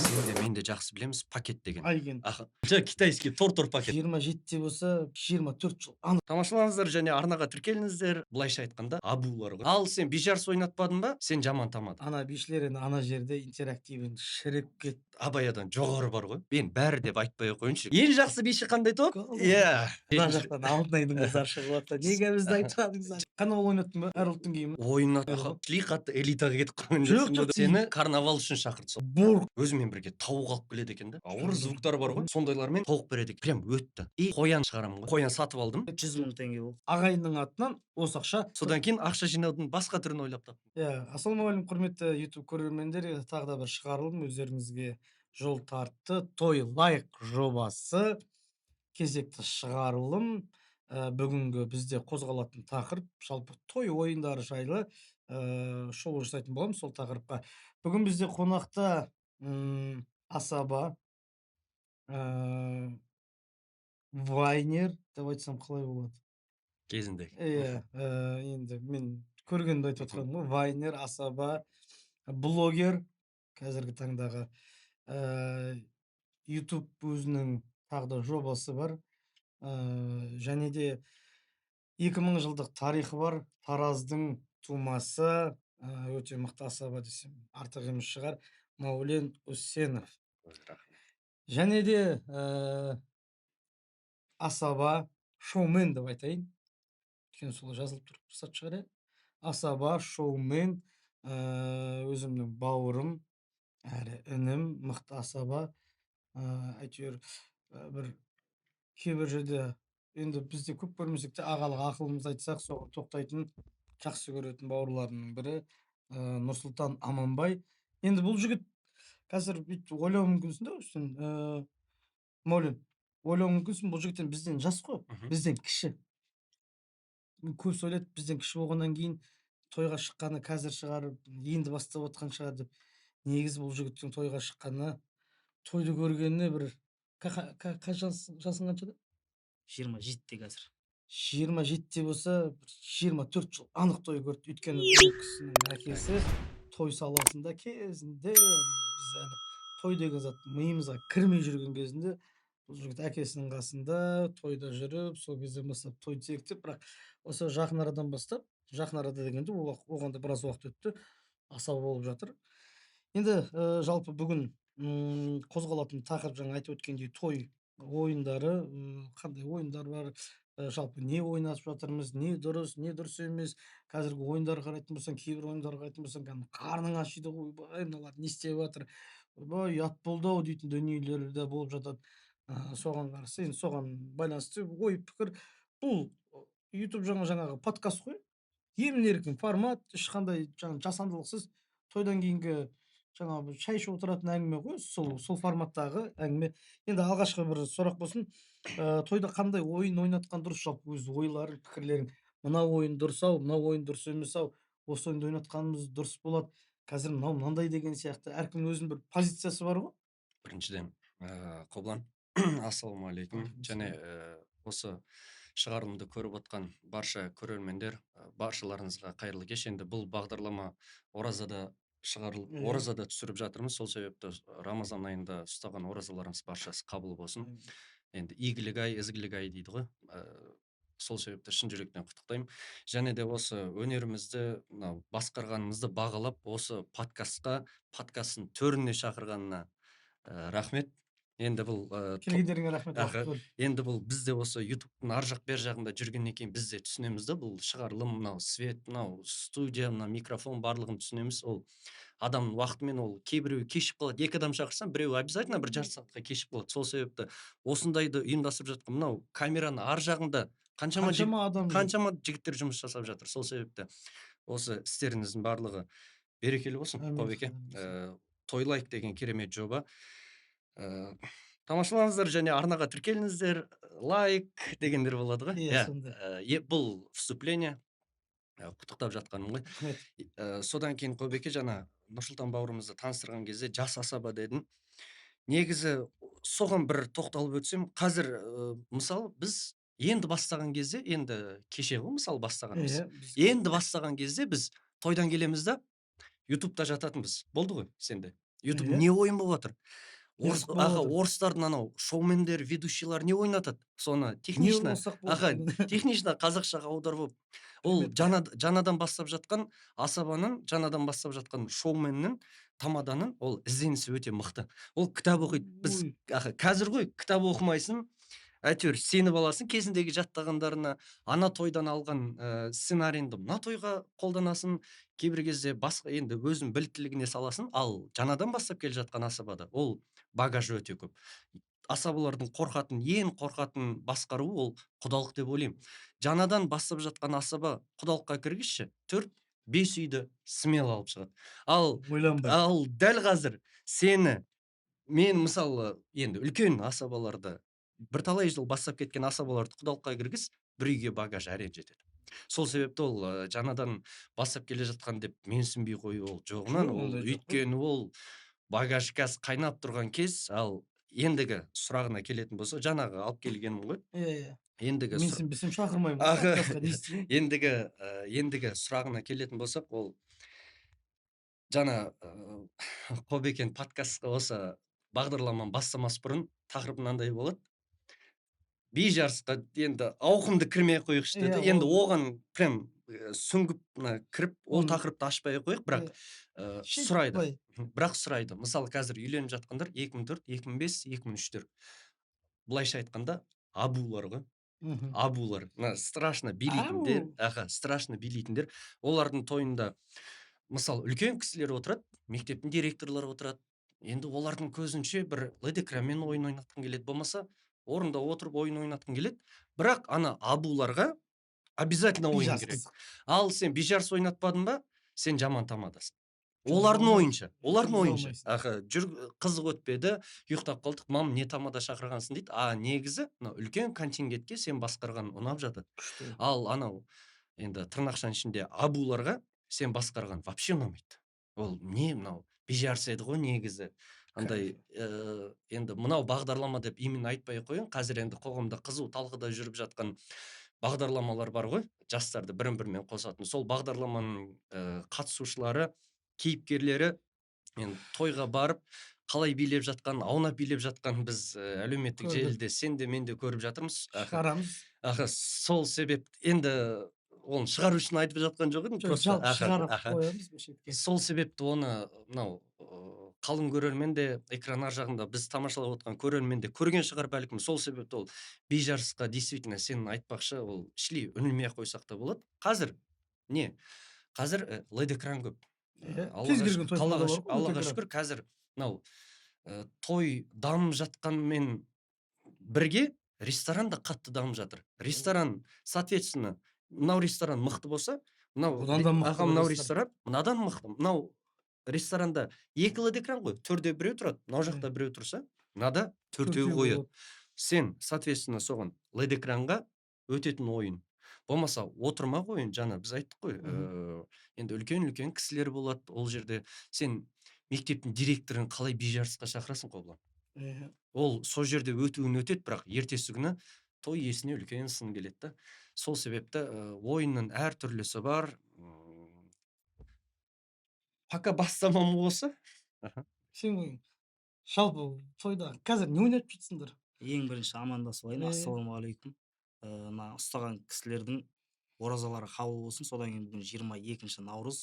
Сен де, мен де жақсы білеміз пакет деген. Айген. Аха. Жа китайский тор пакет. 27-те болса, 24 жыл анық. Тамашалаңыздар және арнаға тіркеліңіздер. Былайша айтқанда, абулар ғой. Ал сен би жарыс ойнатпадың ба? Сен жаман тамада. Ана бишілер енді ана жерде интерактивін шіріп кетті. Абаядан жоғары бар ғой. Мен бәрі деп айтпай ақ қояйыншы. Ең жақсы биші қандай топ? Иә. Мына жақтан Алтынайдың қыздары шығып жатты. Неге бізді айтпадыңыздар? Карнавал ойнаттың ба? Әр ұлттың киімі. Ойнат. Қатты элитаға кетіп қалған Жоқ, жоқсың ба? жоқ. Сені карнавал үшін шақырды сол. Бур. Өзімен бірге тауық алып келеді екен да. Ауыр звуктар бар ғой. Сондайлармен тауық береді екен. Прям өтті. И қоян шығарамын ғой. Қоян сатып алдым. 100 000 теңге болды. Ағайынның атынан осы ақша. Содан кейін ақша жинаудың басқа түрін ойлап таптым. Иә, ассалаумағалейкум, құрметті YouTube көрермендер. Тағы да бір шығарылым өздеріңізге жол тартты. Той лайк жобасы, кезекті шығарылым. Бүгінгі бізде қозғалатын тақырып жалпы той ойындары жайлы шолу жасайтын боламыз сол тақырыпқа. Бүгін бізде қонақта асаба, вайнер деп айтсам қалай болады? Кезінде. Иә, енді мен көргенді айтып отқаным ғой. Вайнер, асаба, блогер, қазіргі таңдағы YouTube өзінің тағы да жобасы бар. Және де 2000 жылдық тарихы бар. Тараздың тумасы, өте мықты асаба десем артық емес шығар. Маулен Үсенов. Және де асаба, шоумен деп айтайын. Өйткені солай жазылып тұр, рұқсат шығар, иә. Асаба, шоумен, өзімнің бауырым, әрі інім, мықты асаба. Әйтеуір бір кейбір жерде енді бізде көп көрмесек те, ағалық ақылымызды айтсақ, соған тоқтайтын, жақсы көретін бауырларымның бірі Нұрсұлтан Аманбай. Енді бұл жігіт қазір бүйтіп ойлауы мүмкінсің да, сен, Маулен, ойлауы мүмкінсің, бұл жігіт енді бізден жас қой, бізден кіші. Көбісі ойлайды, бізден кіші болғаннан кейін тойға шыққаны қазір шығар, енді бастап отқан шығар деп. Негізі бұл жігіттің тойға шыққанына, тойды көргеніне бір қанша жасың қаншада? 27-те қазір. 27-те болса, бір 24 жыл анық той көрді. Өйткені бұл кісінің әкесі той саласында кезінде, анау біз әлі той деген зат миымызға кірмей жүрген кезінде, бұл жігіт әкесінің қасында тойда жүріп, сол кезден бастап той зерттеп, бірақ осы жақын арадан бастап, жақын арада дегенде ол оған да біраз уақыт өтті, асаба болып жатыр. Енді жалпы бүгін қозғалатын тақырып жаңа айтып өткендей той ойындары, қандай ойындар бар, жалпы не ойнатып жатырмыз, не дұрыс, не дұрыс емес. Қазіргі ойындарға қарайтын болсаң, кейбір ойындарға қарайтын болсаң, кәдімгі қарның ашиды ғой, ойбай, мыналар не істеп жатыр, ойбай, ұят болды ау дейтін дүниелер де болып жатады. Соған қарсы, енді соған байланысты ой пікір. Бұл YouTube жаңағы подкаст қой, емін еркін формат, ешқандай жаңа жасандылықсыз, тойдан кейінгі жаңағы бір шай ішіп отыратын әңгіме ғой, сол форматтағы әңгіме. Енді алғашқы бір сұрақ болсын, тойда қандай ойын ойнатқан дұрыс, жалпы өз ойларың, пікірлерің? Мына ойын дұрыс ау, мына ойын дұрыс емес ау, осы ойынды ойнатқанымыз дұрыс болады, қазір мынау мынандай деген сияқты, әркімнің өзінің бір позициясы бар ғой. Біріншіден, Қобылан, ассалаумағалейкум. Алейкум. Және осы шығарылымды көріп отқан барша көрермендер, баршаларыңызға қайырлы кеш. Енді бұл бағдарлама оразада шығарылып, оразада түсіріп жатырмыз. Сол себепті Рамазан айында ұстаған оразаларыңыз баршасы қабыл болсын. Енді игілік ай, ізгілік ай дейді ғой. Сол себепті шын жүректен құттықтаймын. Және де осы өнерімізді, мынау басқарғанымызды бағалап, осы подкастқа, подкасттың төріне шақырғанына рахмет. Енді бұл Келгендеріңе рахмет, Аха. уақыт бөліп. Енді бұл біз де осы ютубтың ар жақ бер жағында жүргеннен кейін біз де түсінеміз да, бұл шығарылым, мынау свет, мынау студия, мына микрофон, барлығын түсінеміз. Ол адамның уақытымен, ол кейбіреуі кешігіп қалады. Екі адам шақырсаң, біреуі обязательно бір жарты сағатқа кешігіп қалады. Сол себепті осындайды ұйымдастырып жатқан, мынау камераның ар жағында қаншама Қаншама адам жүр. қаншама жігіттер жұмыс жасап жатыр. Сол себепті осы істеріңіздің барлығы берекелі болсын, Әмин, Қобеке. әмин. Той лайк деген керемет жоба. Тамашалаңыздар және арнаға тіркеліңіздер, лайк дегендер болады ғой. Иә, Иә, сондай. Бұл вступление, құттықтап жатқаным ғой. Рахмет. Содан кейін, Қобеке, жаңа Нұрсұлтан бауырымызды таныстырған кезде жас асаба дедің. Негізі соған бір тоқталып өтсем, қазір мысалы, біз енді бастаған кезде, енді кеше ғой мысалы бастағанымыз. Иә, Енді бастаған кезде біз тойдан келеміз да, ютубта жататынбыз. Болды ғой сенде. Ютуб Иә. не ойын болып жатыр? Не Орыс қызық болып аха, жатыр? орыстардың анау шоумендері, ведущийлары не ойнатады? Соны Не технично ұрласақ болды аха, деген. технично қазақшаға аударып алып, ол Керемет. жаңадан бастап жатқан асабаның, жаңадан бастап жатқан шоуменнің, тамаданың ол ізденісі өте мықты. Ол кітап оқиды. Біз Ой. аха, қазір ғой кітап оқымайсың, әйтеуір сеніп аласың кезіндегі жаттағандарына, ана тойдан алған сценарийіңді мына тойға қолданасың, кейбір кезде басқа енді өзің біліктілігіне саласың, ал жаңадан бастап келе жатқан асабада ол багажы өте көп. Асабалардың қорқатын, ең қорқатын басқаруы ол құдалық деп ойлаймын. Жаңадан бастап жатқан асаба құдалыққа кіргізші, 4-5 үйді смело алып шығады. Ал, Ойланбай. ал дәл қазір сені, мен мысалы енді үлкен асабаларды, бірталай жыл бастап кеткен асабаларды құдалыққа кіргіз, бір үйге багаж әрең жетеді. Сол себепті ол жаңадан бастап келе жатқан деп менсінбей қою ол жоғынан, Жоқ, ол ондай жоқ қой. өйткені ол багаж қазір қайнап тұрған кез. Ал ендігі сұрағына келетін болса, жаңағы алып келгенім ғой. Иә, иә. Ендігі Менсінбесем шақырмаймын. Аха. Подкастқа не істеймін? Ендігі сұрағына келетін болсақ, ол жаңа Қобекен подкастқа осы бағдарламаны бастамас бұрын тақырып мынандай болады. Би жарысқа енді ауқымды кірмей ақ қояйықшы деді. Иә, Енді ол оған прям сүңгіп мына кіріп, ол Оны тақырыпты ашпай ақ қояйық, бірақ, Иә. Шет сұрайды. былай. Бірақ сұрайды. Мысалы, қазір үйленіп жатқандар 2004, 2005, 2003-тер. Былайша айтқанда, абулар ғой. Абулар. Мына страшно билейтіндер, Абу. аха, страшно билейтіндер. Олардың тойында мысалы үлкен кісілер отырады, мектептің директорлары отырады. Енді олардың көзінше бір лед экранмен ойын ойнатқың келеді, болмаса орында отырып ойын ойнатқың келеді. Бірақ ана абуларға обязательно ойын Бижарс керек. қызық. Ал сен бижарс ойнатпадың ба, сен жаман тамадасың. Жүргізе Олардың алмайсың. ойынша, олардың Жүргізе ойынша. алмайсың. Аха, жүр, қызық өтпеді, ұйықтап қалдық, мам не тамада шақырғансың дейді. А негізі мына үлкен контингентке сен басқарған ұнап жатады. Күшті. Ал анау енді тырнақшаның ішінде абуларға сен басқарған вообще ұнамайды. Ол не мынау бижарс еді ғой негізі. Андай, енді мынау бағдарлама деп именно айтпай ақ қояйын. Қазір енді қоғамда қызу талқыда жүріп жатқан бағдарламалар бар ғой, жастарды бірін-бірімен қосатын. Сол бағдарламаның қатысушылары, кейіпкерлері енді тойға барып қалай билеп жатқанын, аунап билеп жатқанын біз әлеуметтік Көрдік. желіде сен де мен де көріп жатырмыз. Аха. Шығарамыз. Аха, сол себеп енді оны шығару үшін айтып жатқан жоқ едім, Жоқ, просто жалпы аха, шығарып аха. қоямыз бұл шетке. Сол себепті оны мынау қалың көрермен де, экран ар жағында біз тамашалап отқан көрермен де көрген шығар бәлкім. Сол себепті ол би жарысқа действительно сен айтпақшы, ол шли үңілмей ақ қойсақ та болады. Қазір не? Қазір лед экран көп. Иә, кез келген тойханада бар ғой Аллаға лед экран. шүкір, қазір мынау той дамып жатқанмен бірге ресторан да қатты дамып жатыр. Ресторан, соответственно, мынау ресторан мықты болса, мынау Одан да мықты аха, бір мынау ресторан. ресторан мынадан мықты. Мынау ресторанда екі лед экран ғой, төрде біреу тұрады, мынау жақта біреу тұрса, мынада төртеу Төртеу қояды. болады. Сен, соответственно, соған лед экранға өтетін ойын. Болмаса отырмақ ойын, жаңа біз айттық қой, енді үлкен-үлкен кісілер болады ол жерде. Сен мектептің директорын қалай би жарысқа шақырасың, Қобылан? Иә. Ол сол жерде өтуін өтеді, бірақ ертесі күні той иесіне үлкен сын келеді да. Сол себепті ойынның әртүрлісі бар. Пока бастамам осы. Аха. Сен ойың. Жалпы тойда қазір не ойнатып жатсыңдар? Ең бірінші амандасып алайын. Е. Ассалаумағалейкум. Мына ұстаған кісілердің оразалары қабыл болсын. Содан кейін бүгін 22 наурыз,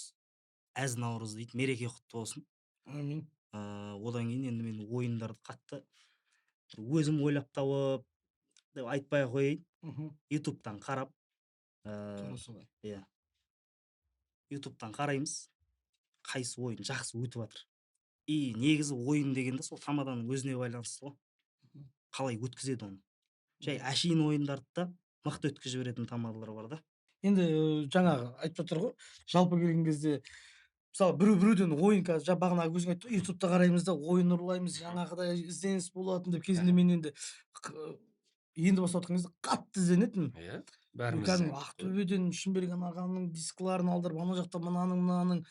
әз наурыз дейді, мереке құтты болсын. Әмин. Одан кейін енді мен ойындарды қатты бір өзім ойлап тауып деп айтпай ақ қояйын. Ютубтан қарап, Тура солай. Иә. Ютубтан қараймыз, қайсы ойын жақсы өтіп жатыр. И негізі ойын дегенде сол тамаданың өзіне байланысты ғой. Қалай өткізеді оны. Жай әшейін ойындарды да мықты өткізіп жіберетін тамадалар бар да. Енді жаңағы айтып жатыр ғой, жалпы келген кезде мысалы біреу біреуден ойын қазір бағана өзің айттың ғой, ютубта қараймыз да ойын ұрлаймыз, жаңағыдай ізденіс болатын деп. Кезінде мен енді енді бастап жатқан кезде қатты ізденетінмін. Иә, Мен бәріміз кәдімгі де. Ақтөбеден Шынберген ағаның дискілерін алдырып, ана жақта мынаның мынаның.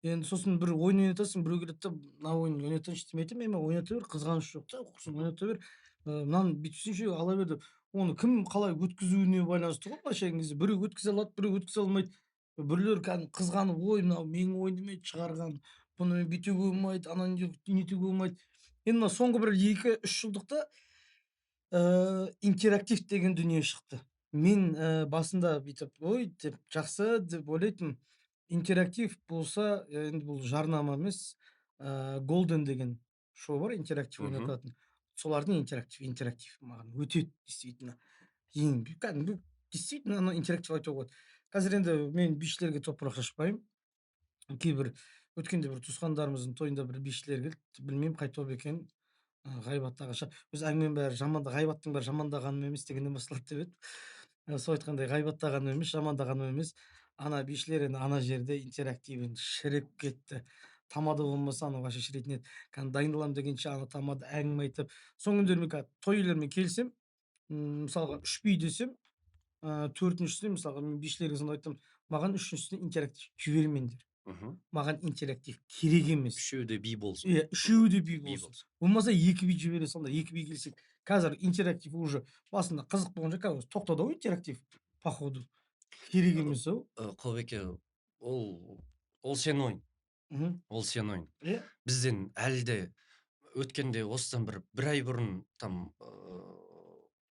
Енді сосын бір ойын ойнатасың, біреу келеді да, мына ойын ойнатайыншы демейді, мен ойната бер, қызғаныш жоқ та, құрсын ойната бер, мынаны бүйтсеңші, ала бер деп. Оны кім қалай өткізуіне байланысты ғой, былайша айтқан кезде біреу өткізе алады, біреу өткізе алмайды. Біреулер кәдімгі қызғанып, ой, мынау менің ойыным еді шығарған, Бұны бүйтуге болмайды, ананы нетуге болмайды. Енді мына соңғы бір 2-3 жылдықта интерактив деген дүние шықты. Мен басында бүйтіп: "Ой", – деп, жақсы деп ойлайтынмын. Интерактив болса, енді бұл жарнама емес, Golden деген шоу бар интерактив ойнататын. Солардың интерактив маған өтеді действительно. Ең кәдімгі, действительно, ана интерактив айтуға болады. Қазір енді мен бишілерге топырақ шашпаймын. Кейбір өткенде бір туысқандарымыздың тойында бір бишілер келді, білмеймін, қай топ екенін, ғайбаттағанша өзі әңгіменің бәрі жаманда, ғайбаттың бәрі жамандағаным емес дегеннен басталады деп еді. Сол айтқандай, ғайбаттағаным емес, жамандағаным емес. Ана бишілер енді ана жерде интерактивін шіріп кетті. Тамада болмаса, анау вообще шіритін еді. Кәдімгі дайындаламын дегенше, ана тамада әңгіме айтып, соңғы күндері мен қазір той иелерімен келісемін. Мысалға, үш би десем, төртіншісіне, мысалға, мен бишілерге сонда айттым: "Маған үшіншісіне интерактив жібермеңдер. Маған интерактив керек емес." Үшеуі де би болсын. Иә, үшеуі де би Би болсын. болсын. Болмаса, екі би жібере салыңдар, екі би келсек. Қазір интерактив уже басында қызық болған жоқ, қазір тоқтады ғой интерактив, походу. Керек емес ау. Қобеке, ол сенің ойың. Ол сенің ойың. Бізден әлі де өткенде, осыдан бір ай бұрын там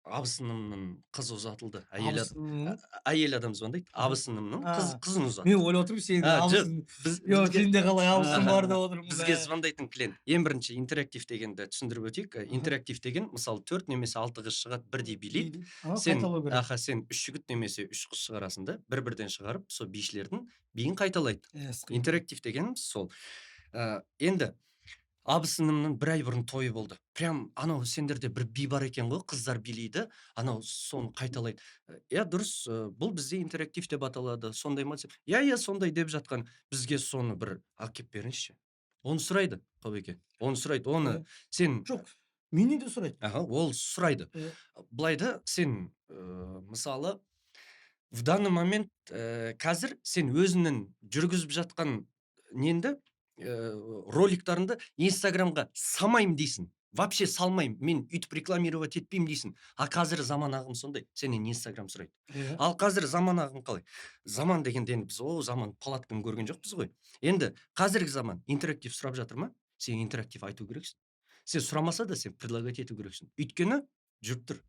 абысынымның қызы ұзатылды. Әйел адам, Абысыныңның? Әйел адам звондайды. Абысынымның қызын ұзатты. Мен ойлап отырмын, сенің А, жоқ, абысын біз жоқ, бізге сенде қалай абысын бар деп отырмын. Бізге Мә. звондайтын клиент. Ең бірінші интерактив дегенді түсіндіріп өтейік. Интерактив деген, мысалы, төрт немесе алты қыз шығады, бірдей билейді. Ана Сен қайталау керек. Аха, сен үш жігіт немесе үш қыз шығарасың да, бір бірден шығарып, сол бишілердің биін қайталайды. Иә, қиын. Интерактив дегеніміз сол. Енді абысынымның бір ай бұрын тойы болды. Прям анау сендерде бір би бар екен ғой, қыздар билейді, анау соны қайталайды. Иә, дұрыс, бұл бізде интерактив деп аталады. Сондай ма десем, иә, сондай деп жатқан. Бізге соны бір әкеп беріңізші. Оны сұрайды, Қабеке. Оны сұрайды. Оны сен Жоқ, менен де сұрайды. Аха, ол сұрайды. Былай да, сен мысалы, в данный момент қазір сен өзіңнің жүргізіп жатқан неңді, роликтарыңды Инстаграмға салмаймын дейсің. Вообще салмаймын, мен өйтіп рекламировать етпеймін дейсің. А қазір заман ағымы сондай, сенен Инстаграм сұрайды. Ал қазір заман ағымы қалай? Заман дегенде енді біз о заман палатканы көрген жоқпыз ғой. Енді қазіргі заман интерактив сұрап жатыр ма? Сен интерактив айту керексің. Сен сұрамаса да, сен предлагать ету керексің. Өйткені жүріп тұр.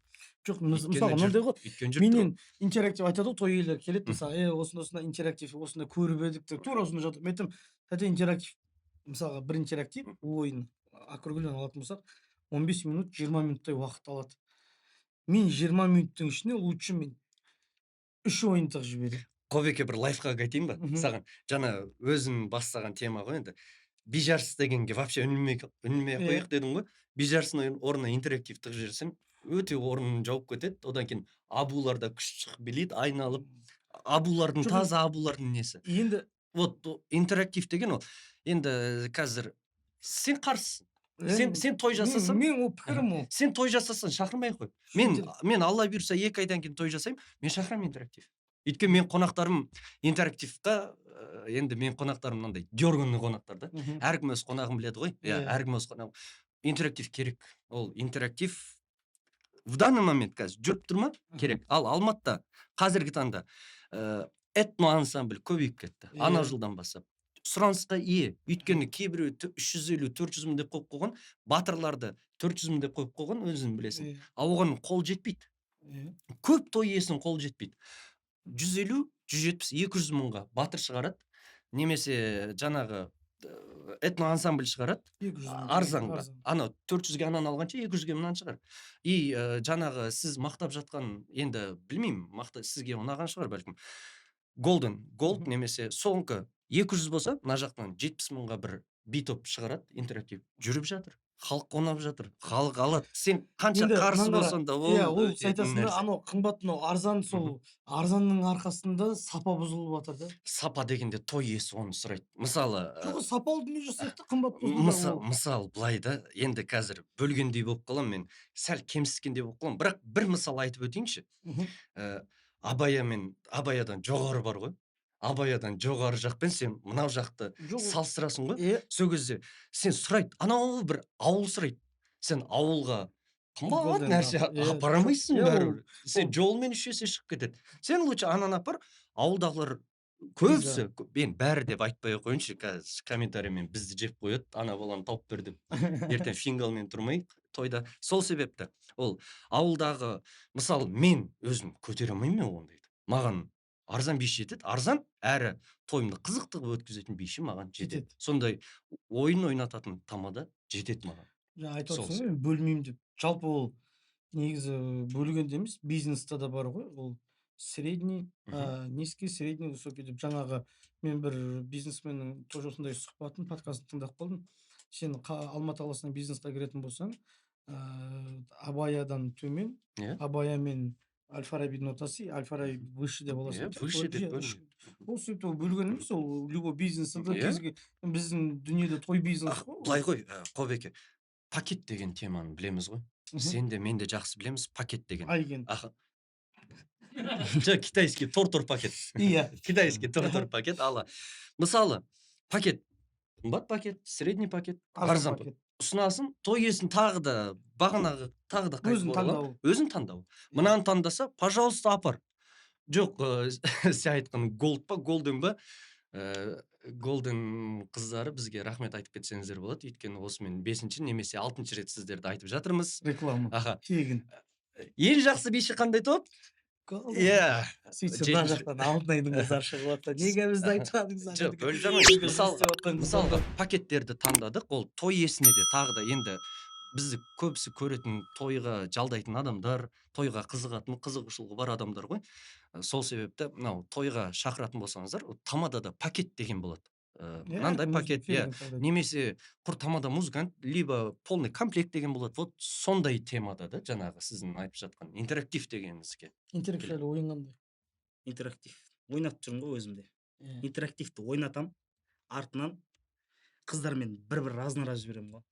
Жоқ, Өйткені мысалға, мынандай ғой, өйткені жүріп тұр. Менен интерактив айтады ғой, той иелері келеді, мысалы, осындай осындай интерактив, осындай көріп едік деп, тура осындай жатыр. Мен айтамын: "Тәте, интерактив, мысалға, бір интерактив ойын округленно алатын болсақ, 15 минут, 20 минуттай уақыт алады. Мен 20 минуттың ішінде лучше мен үш ойын тығып жіберемін." Қобеке, бір лайфхак айтайын ба? Мгм. Саған жаңа өзің бастаған тема ғой енді. Би жарыс дегенге вообще үңілмей ақ қояйық дедің ғой. Би жарысының орнына интерактив тығып жіберсең, өте орнын жауып кетеді. Одан кейін абулар да күшті шығып билейді, айналып. Абулардың Жоқ, таза абулардың несі. Енді Вот интерактив деген ол. Енді қазір сен қарсысың. Сен той жасасаң, мен ол пікірім ол. Сен той жасасаң, шақырмай ақ қой. Мен Алла бұйырса, 2 айдан кейін той жасаймын, мен шақырамын интерактив. Өйткені мен қонақтарым интерактивқа, енді мен қонақтарым мынандай дерганный қонақтар да. Әркім өз қонағын біледі ғой. Иә, әркім өз қонағын. Интерактив керек. Ол интерактив в данный момент қазір жүріп тұр ма? Керек. Ал Алматыда қазіргі таңда этно ансамбль көбейіп кетті. Ана жылдан бастап. Сұранысқа ие. Өйткені кейбіреуі 350, 400 мың деп қойып қойған, батырларды 400 мың деп қойып қойған, өзің білесің. Ал оған қол жетпейді. Көп той иесінің қолы жетпейді. 150, 170, 200 мыңға батыр шығарады немесе жаңағы этно ансамбль шығарады 200 мың теңге, арзанға. Арзан. Анау 400-ге ананы алғанша, 200-ге мынаны шығар. И жаңағы сіз мақтап жатқан, енді білмеймін, мақта сізге ұнаған шығар бәлкім, Голден Голд немесе соңғы 200 болса, мына жақтан 70 мыңға бір би топ шығарады, интерактив жүріп жатыр, халық ұнап жатыр, халық алады. Сен қанша Енді қарсы мынаны қара, болсаң да, ол иә, ол өтетін сен айтасың да, нәрсе. Анау қымбат, мынау арзан, сол арзанның арқасында сапа бұзылып жатыр да. Сапа дегенде той иесі оны сұрайды, мысалы. Жоқ, сапалы дүние жасайық та, қымбат болса да. Мысал, былай да, енді қазір бөлгендей болып қаламын, мен сәл кемсіткендей болып қаламын, бірақ бір мысал айтып өтейінші. Абая мен абаядан жоғары бар ғой, абаядан жоғары жақпен сен мынау жақты Жоқ, салыстырасың ғой. Иә. Сол кезде сен сұрайды, анау бір ауыл сұрайды, сен ауылға қымбат Голден, нәрсе иә, апара алмайсың иә, бәрібір. Сен жолмен үш есе шығып кетеді. Сен лучше ананы апар, ауылдағылар. Көбісі, енді бәрі деп айтпай ақ қояйыншы, қазір комментариймен бізді жеп қояды, ана баланы тауып бер деп. Ертең фингалмен тұрмайық тойда. Сол себепті ол ауылдағы, мысалы, мен өзім көтере алмаймын мен ондайды. Маған арзан биші жетеді, арзан әрі тойымды қызықты қылып өткізетін биші маған жетеді. Жетеді. Сондай ойын ойнататын тамада жетеді маған. Жаңа айтып Сол отырсың ғой, мен бөлмеймін деп. Жалпы ол негізі бөлгенде емес, бизнеста да бар ғой. Ол средний, низкий, средний, высокий деп. Жаңағы мен бір бизнесменнің тоже осындай сұхбатын, подкастын тыңдап қалдым. Сен Алматы қаласына бизнеске кіретін болсаң, Абаядан төмен, Абая мен Әл Фарабидің ортасы, Әл Фараби выше деп аласың. Иә, выше деп бөлінеді. Ол себепті ол бөлген емес, ол любой бизнесте кез келген біздің дүниеде той бизнес қой ол. Былай ғой, Қобеке, пакет деген теманы білеміз ғой. Сен де, мен де жақсы білеміз пакет деген. Айген. Аха. Жоқ, китайский тор-тор пакет. Китайский тор-тор пакет ала. Мысалы, пакет, қымбат пакет, средний пакет, арзан арзан пакет. пакет. Ұсынасың, той иесін тағы да бағанағы тағы да қайтып Өзін ораламын. таңдау. Өзін таңдау. Мынаны таңдаса, пожалуйста, апар. Жоқ, сен айтқан голд па, голден ба? Голден қыздары бізге рахмет айтып кетсеңіздер болады. Өйткені осымен 5-ші немесе 6-шы рет сіздерді айтып жатырмыз. Реклама. Аха. Тегін. Ең жақсы биші қандай топ? Голден. Иә. Сөйтсе мына Жетінші. жақтан Алтынайдың қыздары шығып жатса, неге бізді айтпадыңыз? Жоқ, бөліп жармаймын. Неге істеп жатқан Мысалға, қыздар? пакеттерді таңдадық. Ол той иесіне де тағы да енді бізді көбісі көретін тойға жалдайтын адамдар, тойға қызығатын, қызығушылығы бар адамдар ғой. Сол себепті мынау тойға шақыратын болсаңыздар, ол тамадада пакет деген болады. Мынандай әркім өзінің пакет, иә. фирманы таңдайды. Немесе құр тамада музыкант, либо полный комплект деген болады. Вот сондай темада да жаңағы сіздің айтып жатқан интерактив дегеніңізге. Интерактив жайлы ойың қандай? Интерактив ойнатып жүрмін ғой өзімде. Интерактивті ойнатам, артынан қыздармен бір-бір разнара жіберемін ғой.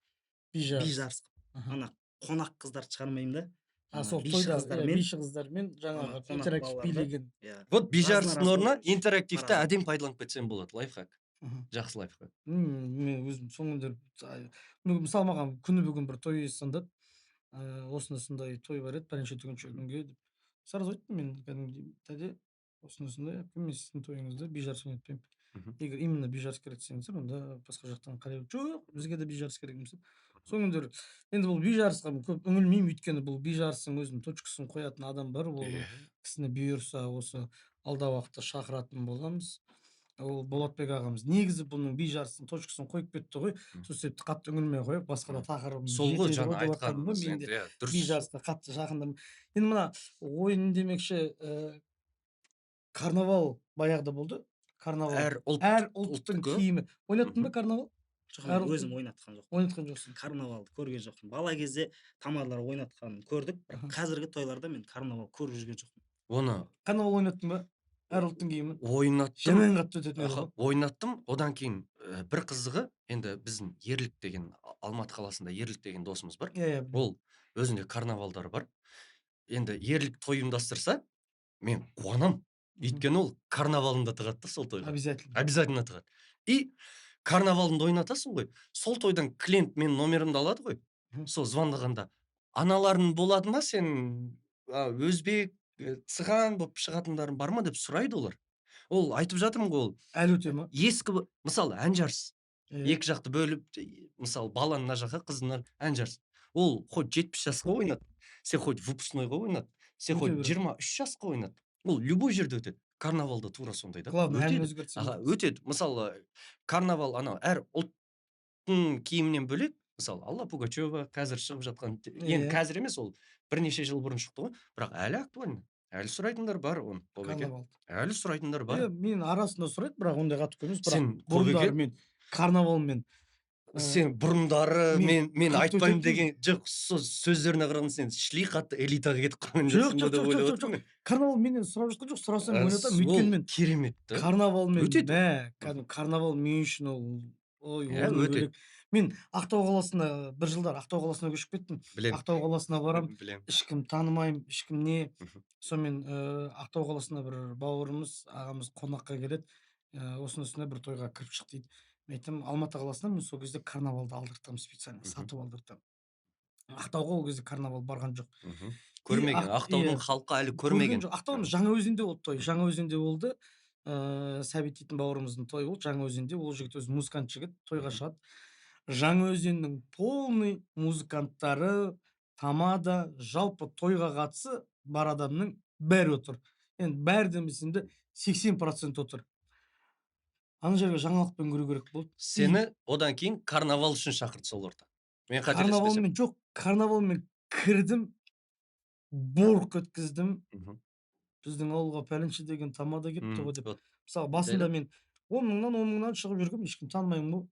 Би жарыс. Би жарыс қылып. Ана қонақ қыздарды шығармаймын да. А, сол биші тойда, қыздармен, биші қыздармен жаңағы ана қонақ интерактив балаларды, билеген. Иә. Вот би Разно жарыстың разно орнына короче, интерактивті барады. әдемі пайдаланып кетсең болады, лайфхак. Жақсы лайфхак. Мен өзім соңғы күндері, мысалы, маған күні бүгін бір той иесі звондады. Осындай осындай той бар еді, пәленше түгенше күнге деп. Сразу айттым мен кәдімгідей, тәте, осындай осындай, әпке, мен сіздің тойыңызда би жарыс ойнатпаймын. Егер именно би жарыс керек десеңіздер, онда басқа жақтан қарай. Жоқ, бізге де би жарыс керек емес. Сол күндері енді бұл би жарысқа мен көп үңілмеймін, өйткені бұл би жарыстың өзінің точкасын қоятын адам бар. Ол кісіні бұйырса осы алдағы уақытта шақыратын боламыз. Ол Болатбек ағамыз негізі бұның би жарыстың точкасын қойып кетті ғой. Сол себепті қатты үңілмей қояйық, басқа да тақырыбымыз Сол ғой жетеді жаңа ғой деп жатқаным ғой. айтқанымыз Мен енді, де иә, би дұрыс. жарысқа қатты жақындамын. Енді мына ойын демекші, карнавал баяғыда болды. Карнавал. Әр ұлт, Әр ұлттың ұлттікі. киімі. Ойнаттың ба карнавал? Жоқ, Әр мен ұлттың өзім ойнатқан жоқпын. Ойнатқан жоқсың. Карнавалды көрген жоқпын. Бала кезде тамадалар ойнатқанын көрдік, бірақ қазіргі тойларда мен карнавал көріп жүрген жоқпын. Оны Карнавал ойнаттың ба? Әр ұлттың киімін. Ойнаттым. Жаман қатты өтетін еді Аха, ғой. ойнаттым. Одан кейін, бір қызығы, енді біздің Ерлік деген, Алматы қаласында Ерлік деген досымыз бар. Иә, иә, білемін. Ол өзінде карнавалдары бар. Енді Ерлік той ұйымдастырса, мен қуанам. Өйткені ол карнавалында тығады да сол тойға. Обязательно. Обязательно тығады. И карнавалында ойнатасың ғой. Сол тойдан клиент менің номерімді алады ғой. Сол звондағанда, аналарың болады ма сен, өзбек, цыган болып шығатындарың бар ма деп сұрайды олар. Ол айтып жатырмын ғой ол. Әлі өте ма? Ескі мысалы, ән жарыс. Екі жақты бөліп, мысалы, баланы мына жаққа, қызды мына ән жарыс. Ол хоть 70 жасқа ойнат, сен хоть выпускнойға ойнат, сен Өте хоть береді. 23 жасқа ойнат. Ол любой жерде өтеді. Карнавалда тура сондай да. Главное, әнін Өтеді. өзгертсең Аха, болды. өтеді. Мысалы, карнавал анау әр ұлттың киімінен бөлек, мысалы, Алла Пугачева қазір шығып жатқан, енді қазір емес, ол бірнеше жыл бұрын шықты ғой, бірақ әлі актуально. Әлі сұрайтындар бар оны, Қобеке. Карнавал. Әлі сұрайтындар бар. Иә, мен арасында сұрайды, бірақ ондай қатты көп емес. Бірақ Сен, бұрындары Қобеке, мен карнавалмен, сен бұрындары мен мен қатты айтпаймын өтетін. деген жоқ, сол сөздеріне қарағанда сен шли қатты элитаға кетіп қалған Жоқ, жоқсың ба жоқ, деп жоқ, ойлап жоқ, отырмын жоқ. мен. Карнавал менен сұрап жатқан жоқ, сұрасаң ойнатамын, Ол өйткені мен керемет та. карнавалмен, Өтеді. мә, кәдімгі карнавал мен үшін ол, ой, Иә, орны өтеді. бөлек. Мен Ақтау қаласына бір жылдар Ақтау қаласына көшіп кеттім. Білем. Ақтау қаласына барам, Білем. ешкім танымаймын, ешкім не. Сонымен, Ақтау қаласына бір бауырымыз, ағамыз қонаққа келеді. Осындай бір тойға кіріп шық дейді. Мен айттым, Алматы қаласына мен сол кезде карнавалды алдыртамын специально, сатып алдыртамын. Ақтауға ол кезде карнавал барған жоқ. Көрмеген, Ақтаудың халқы әлі Көрген көрмеген. жоқ. Ақтау Жаңаөзенде болды той, Жаңаөзенде болды. Сәбит дейтін бауырымыздың тойы болды Жаңаөзенде. Ол жігіт өзі музыкант жігіт, тойға шығады. Жаңаөзеннің полный музыканттары, тамада, жалпы тойға қатысы бар адамның бәрі отыр. Енді бәрі демесем де, 80% отыр. Ана жерге жаңалықпен кіру керек болды. Сені одан кейін карнавал үшін шақырды сол орта, мен қателеспесем. Карнавалмен, жоқ, карнавалмен кірдім, борқ өткіздім. Біздің ауылға пәленше деген тамада келіпті ғой деп. Вот. Мысалы, басында мен 10 мыңнан, 10 мыңнан шығып жүргенмін, ешкім танымаймын ғой.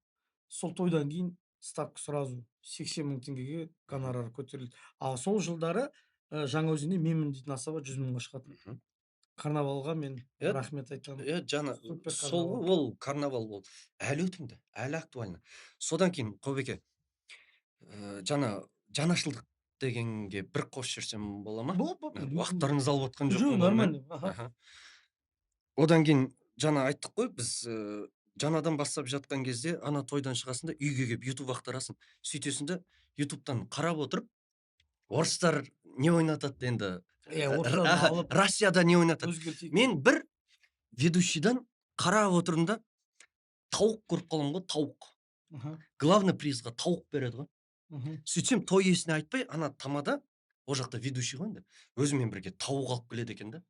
Сол тойдан кейін ставка сразу 80 000 теңгеге гонорар көтерілді. А сол жылдары Жаңаөзенде менмін дейтін асаба 100 мыңға шығатын. Карнавалға мен рахмет айтамын. Иә, жаңа Супер сол карнавал. ғой, ол карнавал, ол әлі өтімді, әлі актуально. Содан кейін, Қобеке, жаңа жанашылдық дегенге бір қосып жіберсем бола ма? Болады, болады. Уақыттарыңызды алып отқан Жоқ, жоқпын ғой мен. нормально, аха. Аха. Одан кейін жаңа айттық қой, біз жаңадан бастап жатқан кезде ана тойдан шығасың да, үйге келіп Ютуб ақтарасың, сөйтесің да, Ютубтан қарап отырып, орыстар не ойнатады енді, Иә, орыстарды алып Россияда не ойнатады. өзгертейік. Мен бір ведущийдан қарап отырдым да, тауық көріп қаламын ғой, тауық. Главный призға тауық береді ғой. Сөйтсем, той иесіне айтпай, ана тамада, ол жақта ведущий ғой енді, өзімен бірге тауық алып келеді екен да.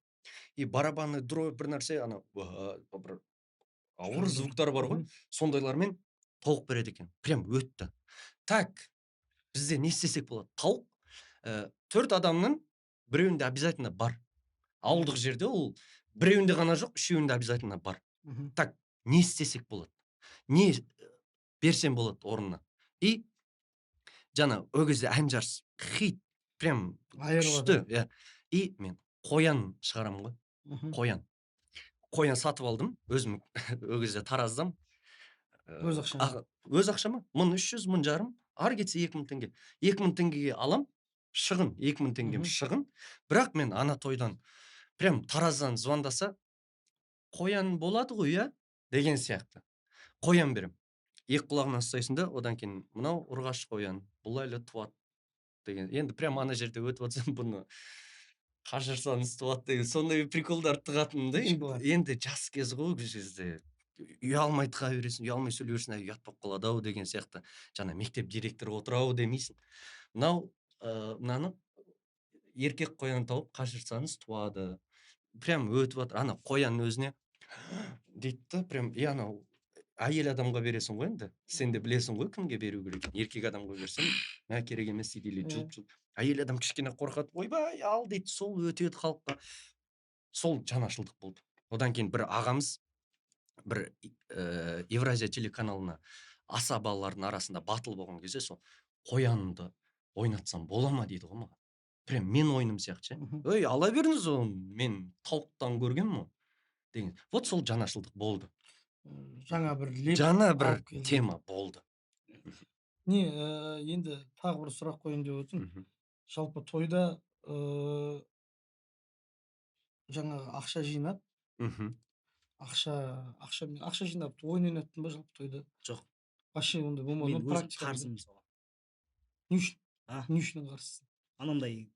И барабанный дробь, бір нәрсе, ана бір ауыр звуктар бар ғой, сондайлармен тауық береді екен. Прям өтті. Так, бізде не істесек болады? Тауық төрт адамның біреуінде обязательно бар. Ауылдық жерде ол біреуінде ғана жоқ, үшеуінде обязательно бар. Так, не істесек болады? Не берсем болады орнына? И жаңа ол кезде ән жарыс хит, прям Айырып күшті, жатыр. иә. И мен қоян шығарамын ғой. Қоян. Қоян сатып алдым өзім, ол кезде Тараздамын. Өз ақшаңа? Өз ақшама, 1300, 1500, ары кетсе 2000 теңге. 2000 теңгеге алам, шығын, 2000 теңгем шығын. Бірақ мен ана тойдан прям Тараздан звондаса, қоян болады ғой, иә, деген сияқты. Қоян берем. Екі құлағынан ұстайсың да, одан кейін мынау ұрғашы қоян, бұл әлі туады деген. Енді прям ана жерде өтіп жатсам, бұны қашырсаңыз туады деген сондай приколдар тығатынмын да. Ішкі бар. Енді жас кез ғой, ол кезде ұялмай тыға бересің, ұялмай сөйлей бересің, әй, ұят болып қалады ау деген сияқты. Жаңа мектеп директоры отыр ау демейсің. Мынау мынаны еркек қоян тауып қашырсаңыз туады. Прям өтіп жатыр. Ана қоян өзіне дейді да, прям, и анау әйел адамға бересің ғой енді. Сен де білесің ғой кімге беру керек екенін. Еркек адамға берсең, мә, керек емес дейді, или жұлып жұлып. Әйел адам кішкене қорқады, ойбай, ал дейді, сол өтеді халыққа. Сол жанашылдық болды. Одан кейін бір ағамыз бір Евразия телеканалына аса балалардың арасында батыл болған кезде, сол қоянды ойнатсам бола ма дейді ғой маған. Прям мен ойыным сияқты ше. Ей, ала беріңіз оны, мен тауықтан көргенмін ғой деген. Вот сол жанашылдық болды. Жаңа бір леп Жаңа бір алып келді. тема болды. Не, енді тағы бір сұрақ қояйын деп отырмын. Жалпы тойда жаңағы ақша жинап, ақша жинап ойын ойнаттың ба жалпы тойда? Жоқ. Вообще ондай болмады Мен ма өзім практикада? қарсымын соған. Не үшін? А? Не үшін қарсысың? Анандай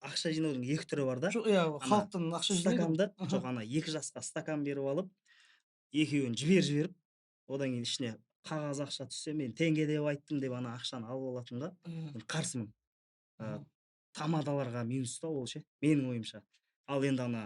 ақша жинаудың екі түрі бар да. Жоқ, иә, Ана халықтан ақша жинайды ғой. стаканды, жоқ, ана екі жасқа стакан беріп алып, екеуін жіберіп жіберіп, одан кейін ішіне қағаз ақша түссе, мен теңге деп айттым деп, ана ақшаны алып алатынға мен қарсымын. Тамадаларға минус та ол ше, менің ойымша. Ал енді ана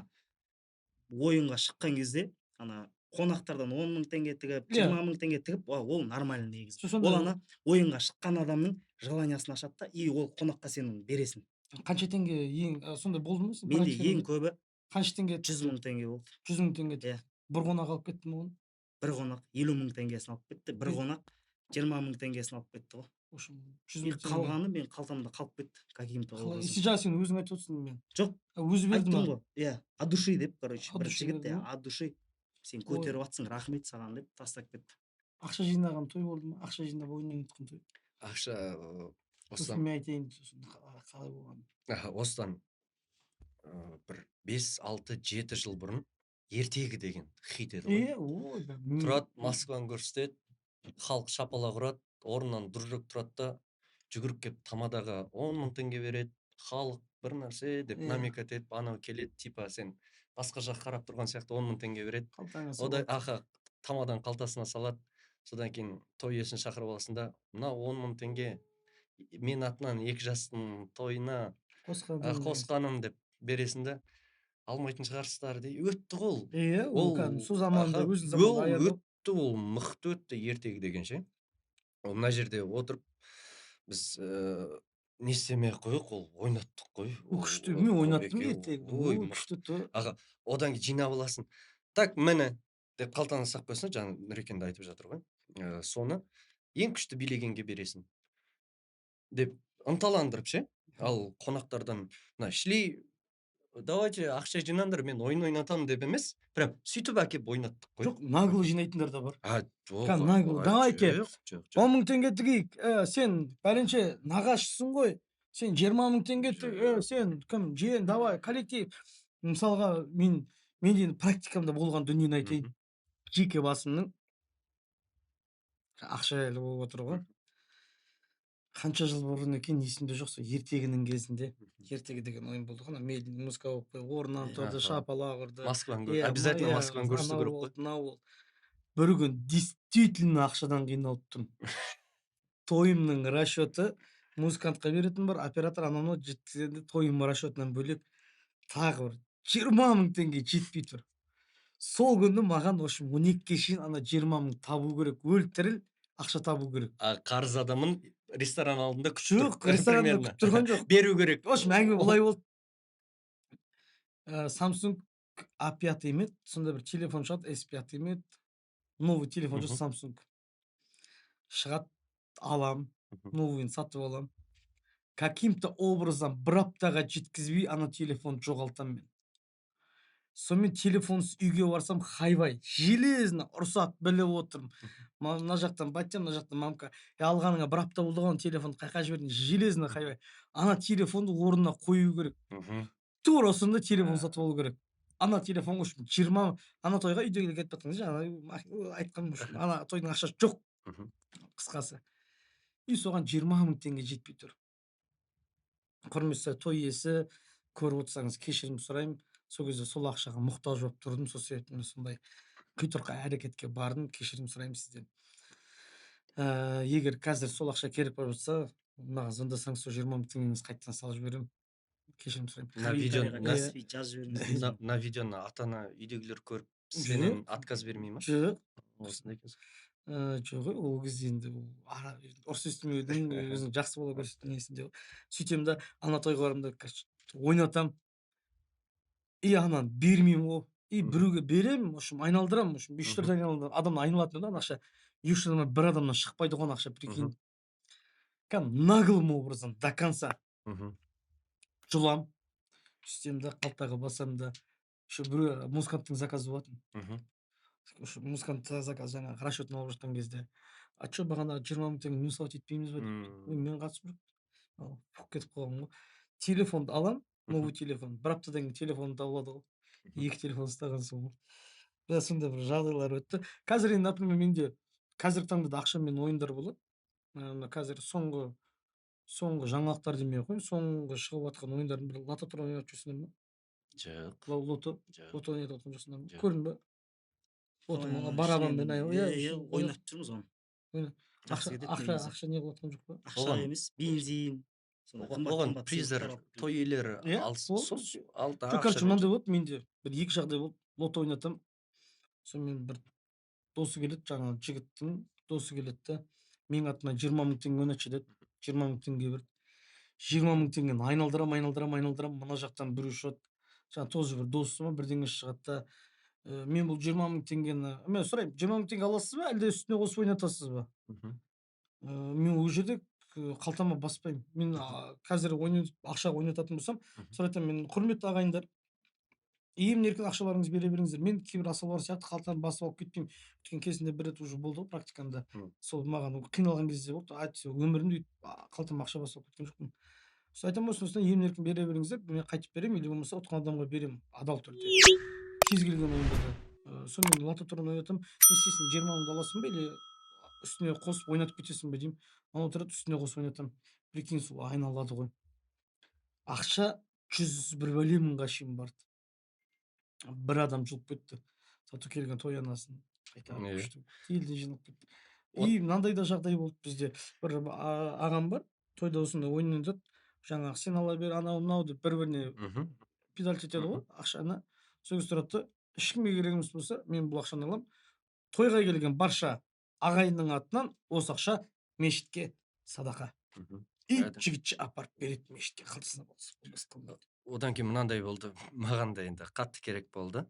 ойынға шыққан кезде ана қонақтардан 10 000 теңге тігіп, 20 000 теңге тігіп, ол нормально негізі. Сонда Ол ана ойынға шыққан адамның желаниясын ашады да, и ол қонаққа сен оны бересің. Қанша теңге ең сондай болды ма сен Менде практикада? ең көбі Қанша теңге? 100 000 теңге болды. 100 000 теңге? Иә. Бір қонақ алып кетті ме оны? Бір қонақ 50 000 теңгесін алып кетті, бір қонақ 20 000 теңгесін алып кетті ғой. В общем, 100 И мың теңге. қалғаны мен қалтамда қалып кетті каким-то Қалай? образом. Сен жаңа сен өзің айтып отырсың мен. Жоқ, А, өзі берді айттым ма? ғой, иә, от души деп, короче, От бір души жігіт, берді иә, ма? от души сен Ой. көтеріп жатсың, рахмет саған деп тастап кетті. Ақша жинаған той болды ма? Ақша жинап ойын ойнатқан той. Ақша Сосын осыдан мен айтайын сосын қалай болғанын. Аха, осыдан бір 5, 6, 7 жыл бұрын ертегі деген хит еді ғой. Иә, ой, Тұрады, Москваны көрсетеді, халық шапалақ ұрады, орнынан дружок тұрады да, жүгіріп келіп тамадаға 10 000 теңге береді, халық Бір нәрсе деп намекать етіп, анау келеді, типа сен басқа жаққа қарап тұрған сияқты, 10 000 теңге береді. Қалтаңа Ода салады. Аха, тамадан қалтасына салады. Содан кейін той иесін шақырып аласың да: «Мына 10 000 теңге мен атынан екі жастың тойына қосқаным деген. қосқаным», — деп бересің да, алмайтын шығарсыздар дей, өтті ғой ол. Иә, ол Ол кәдімгі сол заманда, өзінің ол заманында аяды. Өтті, ол мықты өтті ертегі деген ше. Ол мына жерде отырып біз не істемей ақ қояйық, ол ойнаттық қой. Ол күшті, мен ойнаттым Қобеке, ертегі. Ой, Ол мықты. күшті то. Аға, одан кейін жинап аласың, так, міне деп қалтаңа салып қойсаң, жаңа Нұрекен де айтып жатыр ғой, соны ең күшті билегенге бересің деп ынталандырып ше. Ал қонақтардан мына шли, давайте ақша жинаңдар, мен ойын ойнатамын деп емес, прям сөйтіп әкеліп ойнаттық қой. Жоқ, нагло жинайтындар да бар. А, жоқ. Кәдімгі нагло, Ой, давайте. Жоқ, жоқ, жоқ. 10 000 теңге тігейік, сен бәленше нағашысың ғой, сен 20 000 теңге тік, сен кім, жиен, давай коллектив. Мысалға, мен енді практикамда болған дүниені айтайын. Жеке басымның ақша жайлы болып отыр ғой. Қанша жыл бұрын екен, есімде жоқ, сол ертегінің кезінде, ертегі деген ойын болды ғой, ана медленный музыка болып қойып, орнынан тұрды, шапалақ ұрды. Москваны көр, Иә, обязательно иә, Москваны көрсету анау керек қой. болды, мынау болды. Бір күн действительно ақшадан қиналып тұрмын. Тойымның расчеты, музыкантқа беретін бар, оператор, анау мынау жеткізгенде, тойым расчетынан бөлек тағы бір 20 000 теңге жетпей тұр. Сол күні маған, в общем, 12-ге шейін ана 20 000 табу керек, өл тіріл ақша табу керек. А қарыз адамын ресторан алдында күтіп Жоқ, тұр, ресторанда примерно. күтіп тұрған жоқ. Беру керек. В общем, әңгіме былай болды. Samsung A5 ме еді, сондай бір телефон шығады, S5 ме еді, новый телефон шығады, Samsung. Шығады, алам, новыйын сатып алам. Каким-то образом бір аптаға жеткізбей ана телефонды жоғалтамын мен. Сонымен телефонсыз үйге барсам, хайвай, железно ұрсады, біліп отырмын. Мына жақтан батя, мына жақтан мамка. Е, алғаныңа бір апта болды ғой, ана телефонды қайда жібердің? Железно хайвай. Ана телефонды орнына қою керек. Тура сонда телефон сатып алу керек. Ана телефонға үшін 20, ана тойға үйдегілер кетіп жатқан кезде жаңа айтқан, ана тойдың ақшасы жоқ. Қысқасы. И соған 20 000 теңге жетпей тұр. Құрметті той иесі, көріп отырсаңыз, кешірім сұраймын. Сол кезде сол ақшаға мұқтаж болып тұрдым. Сол себептен мен сондай құйтырқы әрекетке бардым. Кешірім сұраймын сізден. Егер қазір сол ақша керек болып жатса, маған звондасаңыз, сол 20 000 теңгеңізді қайтадан салып жіберемін. Кешірім сұраймын. Мына видеоны Каспий жазып жіберіңіз. Мына видеоны ата ана, үйдегілер көріп, сенен отказ бермей ма? Жоқ. Осындай екенсің. Жоқ, ол кезде енді ол ұрыс естімеудің, өзін жақсы бола көрсету несінде ғой. Сөйтемін да, ана тойға барамын да, короче, ойнатамын. И ананы бермеймін ғой. И біреуге беремін, в общем, айналдырамын, в общем, үш төрт айналдырамын. Адамнан айналатын да ана ақша. Екі үш адамнан, бір адамнан шықпайды ғой ана ақша, прикинь. Кәдімгі наглым образом до конца жұлам. Сөйтемін да, қалтаға басамын да. Еще біреу музыканттың заказы болатын. Ошо музыкант заказ, жаңағы расчетін алып жатқан кезде: «А че, бағана 20 000 теңге минусовать етпейміз ба?» — деп. Ой, мен қатысым жоқ, фух, кетіп қалғанмын ғой. Телефонды аламын, новый телефон, бір аптадан кейін телефоным табылады ғой. Екі телефон ұстағансың ғой. Да, сондай бір жағдайлар өтті. Қазір енді, например, менде қазіргі таңда да ақшамен ойындар болады. Мына қазір соңғы жаңалықтар демей ақ қояйын, соңғы шығып жатқан ойындардың бірі лототрон ойнап жүрсіңдер ма? Жоқ. Лото. Жоқ. Лото ойнатып жатқан жоқсыңдар ма? Жоқ. Көрдің ба? Лото барабанмен, иә. Иә, ойнатып жүрміз оны. Жақсы Ақша кетеді ақша негізі. Ақша не қылып жатқан жоқ па? Ақша емес, бензин, сондай қымбат Оған қымбат призер сыйлықтар алып. Той иелері Иә, алсын. ол Сол алды. Жоқ, короче, мынандай болды, менде бір екі жағдай болды. Лото ойнатамын, сонымен бір досы келеді, жаңағы жігіттің досы келеді да, менің атымнан 20 000 теңге ойнатшы деді. 20 000 теңге берді. 20 000 теңгені айналдырамын, айналдырамын, айналдырамын. Мына жақтан біреу шығады, жаңағы тоже бір досы ма, бірдеңе шығады да, мен бұл 20 000 теңгені, мен сұраймын: «20 000 теңге аласыз ба, әлде үстіне қосып ойнатасыз ба?» Мен ол жерде қалтама баспаймын мен. Қазір ақша ойнататын болсам, солай айтамын мен: «Құрметті ағайындар, емін еркін ақшаларыңызды бере беріңіздер, мен кейбір асабалар сияқты қалтаны басып алып кетпеймін». Өйткені кезінде бір рет уже болды ғой практикамда. Сол маған қиналған кезде болды, әйтпесе өмірімде өйтіп қалтама ақша басып алып кеткен жоқпын. Сол айтамын ғой, сосын емін еркін бере беріңіздер, мен қайтып беремін или болмаса ұтқан адамға беремін адал түрде кез келген ойында да. Сонымен лототрон ойнатамын. «Не істейсің, 20 мыңды аласың ба или үстіне қосып ойнатып кетесің бе?» — деймін. Анау тұрады, үстіне қосып ойнатамын. Прикинь, сол айналады ғой ақша. Жүз бір бәле мыңға шейін барды. Бір адам жұлып кетті. Зато келген той анасын қайтарып, күшті елден жиналып кетті. И мынандай да жағдай болды бізде. Бір ағам бар, тойда осындай ойын ойнатады. Жаңағы сен ала бер, анау мынау деп бір біріне педаль етеді ғой ақшаны. Сол кезде тұрады да, ешкімге керек емес болса, мен бұл ақшаны аламын. Тойға келген барша ағайынның атынан осы ақша мешітке садақа. И жігітше апарып береді мешітке, қалтасына болса, болмаса. Одан кейін мынандай болды, маған да енді қатты керек болды.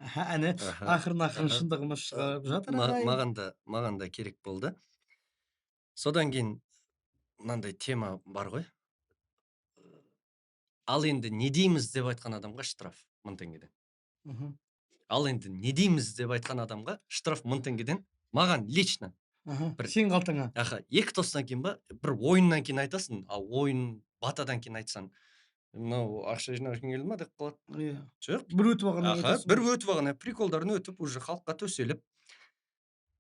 Аха, әне, ақырын ақырын шындығымыз шығып жатыр, ағайын. Маған да керек болды. Содан кейін мынандай тема бар ғой. Ал енді не дейміз деп айтқан адамға штраф 1000 теңгеден. Ал енді не дейміз деп айтқан адамға штраф 1000 теңгеден маған лично. Сен қалтаңа. Аха, екі тостан кейін ба, бір ойыннан кейін айтасың, ал ойын батадан кейін айтсаң, мынау ақша жинау үшін келді ма деп қалады. Жоқ. Бір өтіп алғаннан кейін айтасың бір ғой. Өтіп алғаннан, приколдарын өтіп, уже халыққа төселіп,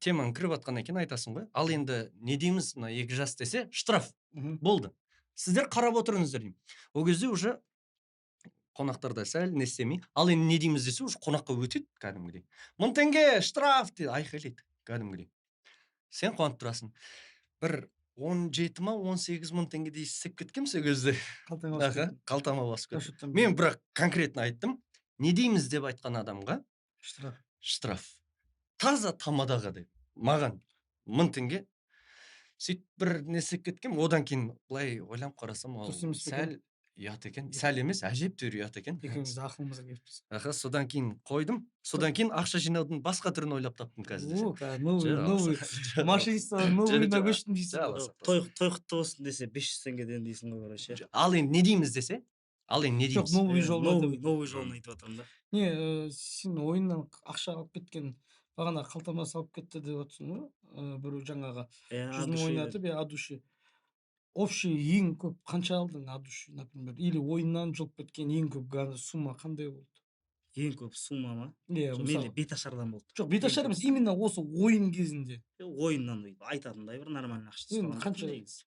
темаң кіріп жатқаннан кейін айтасың ғой. Ал енді не дейміз мына екі жас десе, штраф. Болды. Сіздер қарап отырыңыздар деймін. Ол кезде уже қонақтар да сәл не істемей, ал енді не дейміз десе, уже қонаққа өтеді кәдімгідей. 1000 теңге штраф деп айқайлайды кәдімгідей. Сен қуанып тұрасың. Бір 17 ма, 18 мың теңгедей істеп кеткенмін сол кезде. Қалтаңа басып кеттің. Қалтама басып кеттім. Расчеттан Мен бірақ конкретно айттым. Не дейміз деп айтқан адамға штраф. Штраф. Таза тамадаға деп. Маған 1000 теңге. Сөйтіп бір не істеп кеткенмін. Одан кейін былай ойланып қарасам, ол Дұрыс емес пе екен? сәл ұят екен. Сәл емес, әжептәуір ұят екен. Екеуміз де ақылымызға келіппіз. Аха, содан кейін қойдым. Содан кейін ақша жинаудың басқа түрін ойлап таптым қазір десем. О, кәдімгі новый, Жоқ, новый жоқ, мошенничество новыйына жоқ, көштім дейсің жоқ, ғой. Алла сақтасын. Той құтты болсын десе, 500 теңгеден дейсің ғой, короче. Жоқ, ал енді не дейміз десе, ал енді не Жоқ, дейміз? новый Иә, жолын новый айтып. Новый жолын айтып жатырмын да. Не, сен ойыннан ақша алып кеткен, бағана қалтама салып кетті деп отырсың ғой. Біреу жаңағы Иә, 100 от мың души. ойнатып, иә, от души. Общий ең көп қанша алдың от души, например, или ойыннан жұлып кеткен ең көп сумма қандай болды? Ең көп сумма ма? Иә, Жоқ, менде мысалы. Беташардан болды. Жоқ, беташар Ең көп. емес, именно осы ойын кезінде. Е, ойыннан өйтіп айтатындай бір нормальный ақша Енді түсіп қанша? негізі.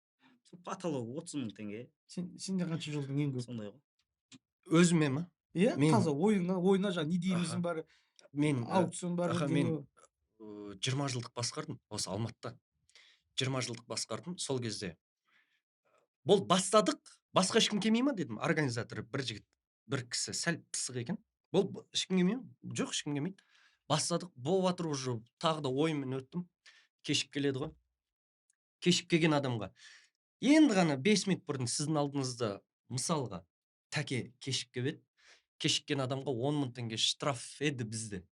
Сол потологы 30 мың теңге. Сенде қанша жұлдың ең көп? Сондай ғой. Өзіме ма? Иә, Мен таза ойыннан жаңағы не дейміздің бәрі, Мен аукцион бәрі аха, мен бірдеңе. 20 жылдық басқардым осы Алматыда. 20 жылдық басқардым. Сол кезде болды, бастадық, басқа ешкім келмей ма дедім. Организатор бір жігіт, бір кісі сәл пысық екен. Болды, ешкім келмей ме? Жоқ, ешкім келмейді. Бастадық, болып жатыр уже, тағы да ойынмен өттім. Кешіп келеді ғой. Кешіп келген адамға енді ғана 5 минут бұрын сіздің алдыңызда, мысалға, тәке кешіп келіп еді. Кешіккен адамға 10 мың теңге штраф еді бізде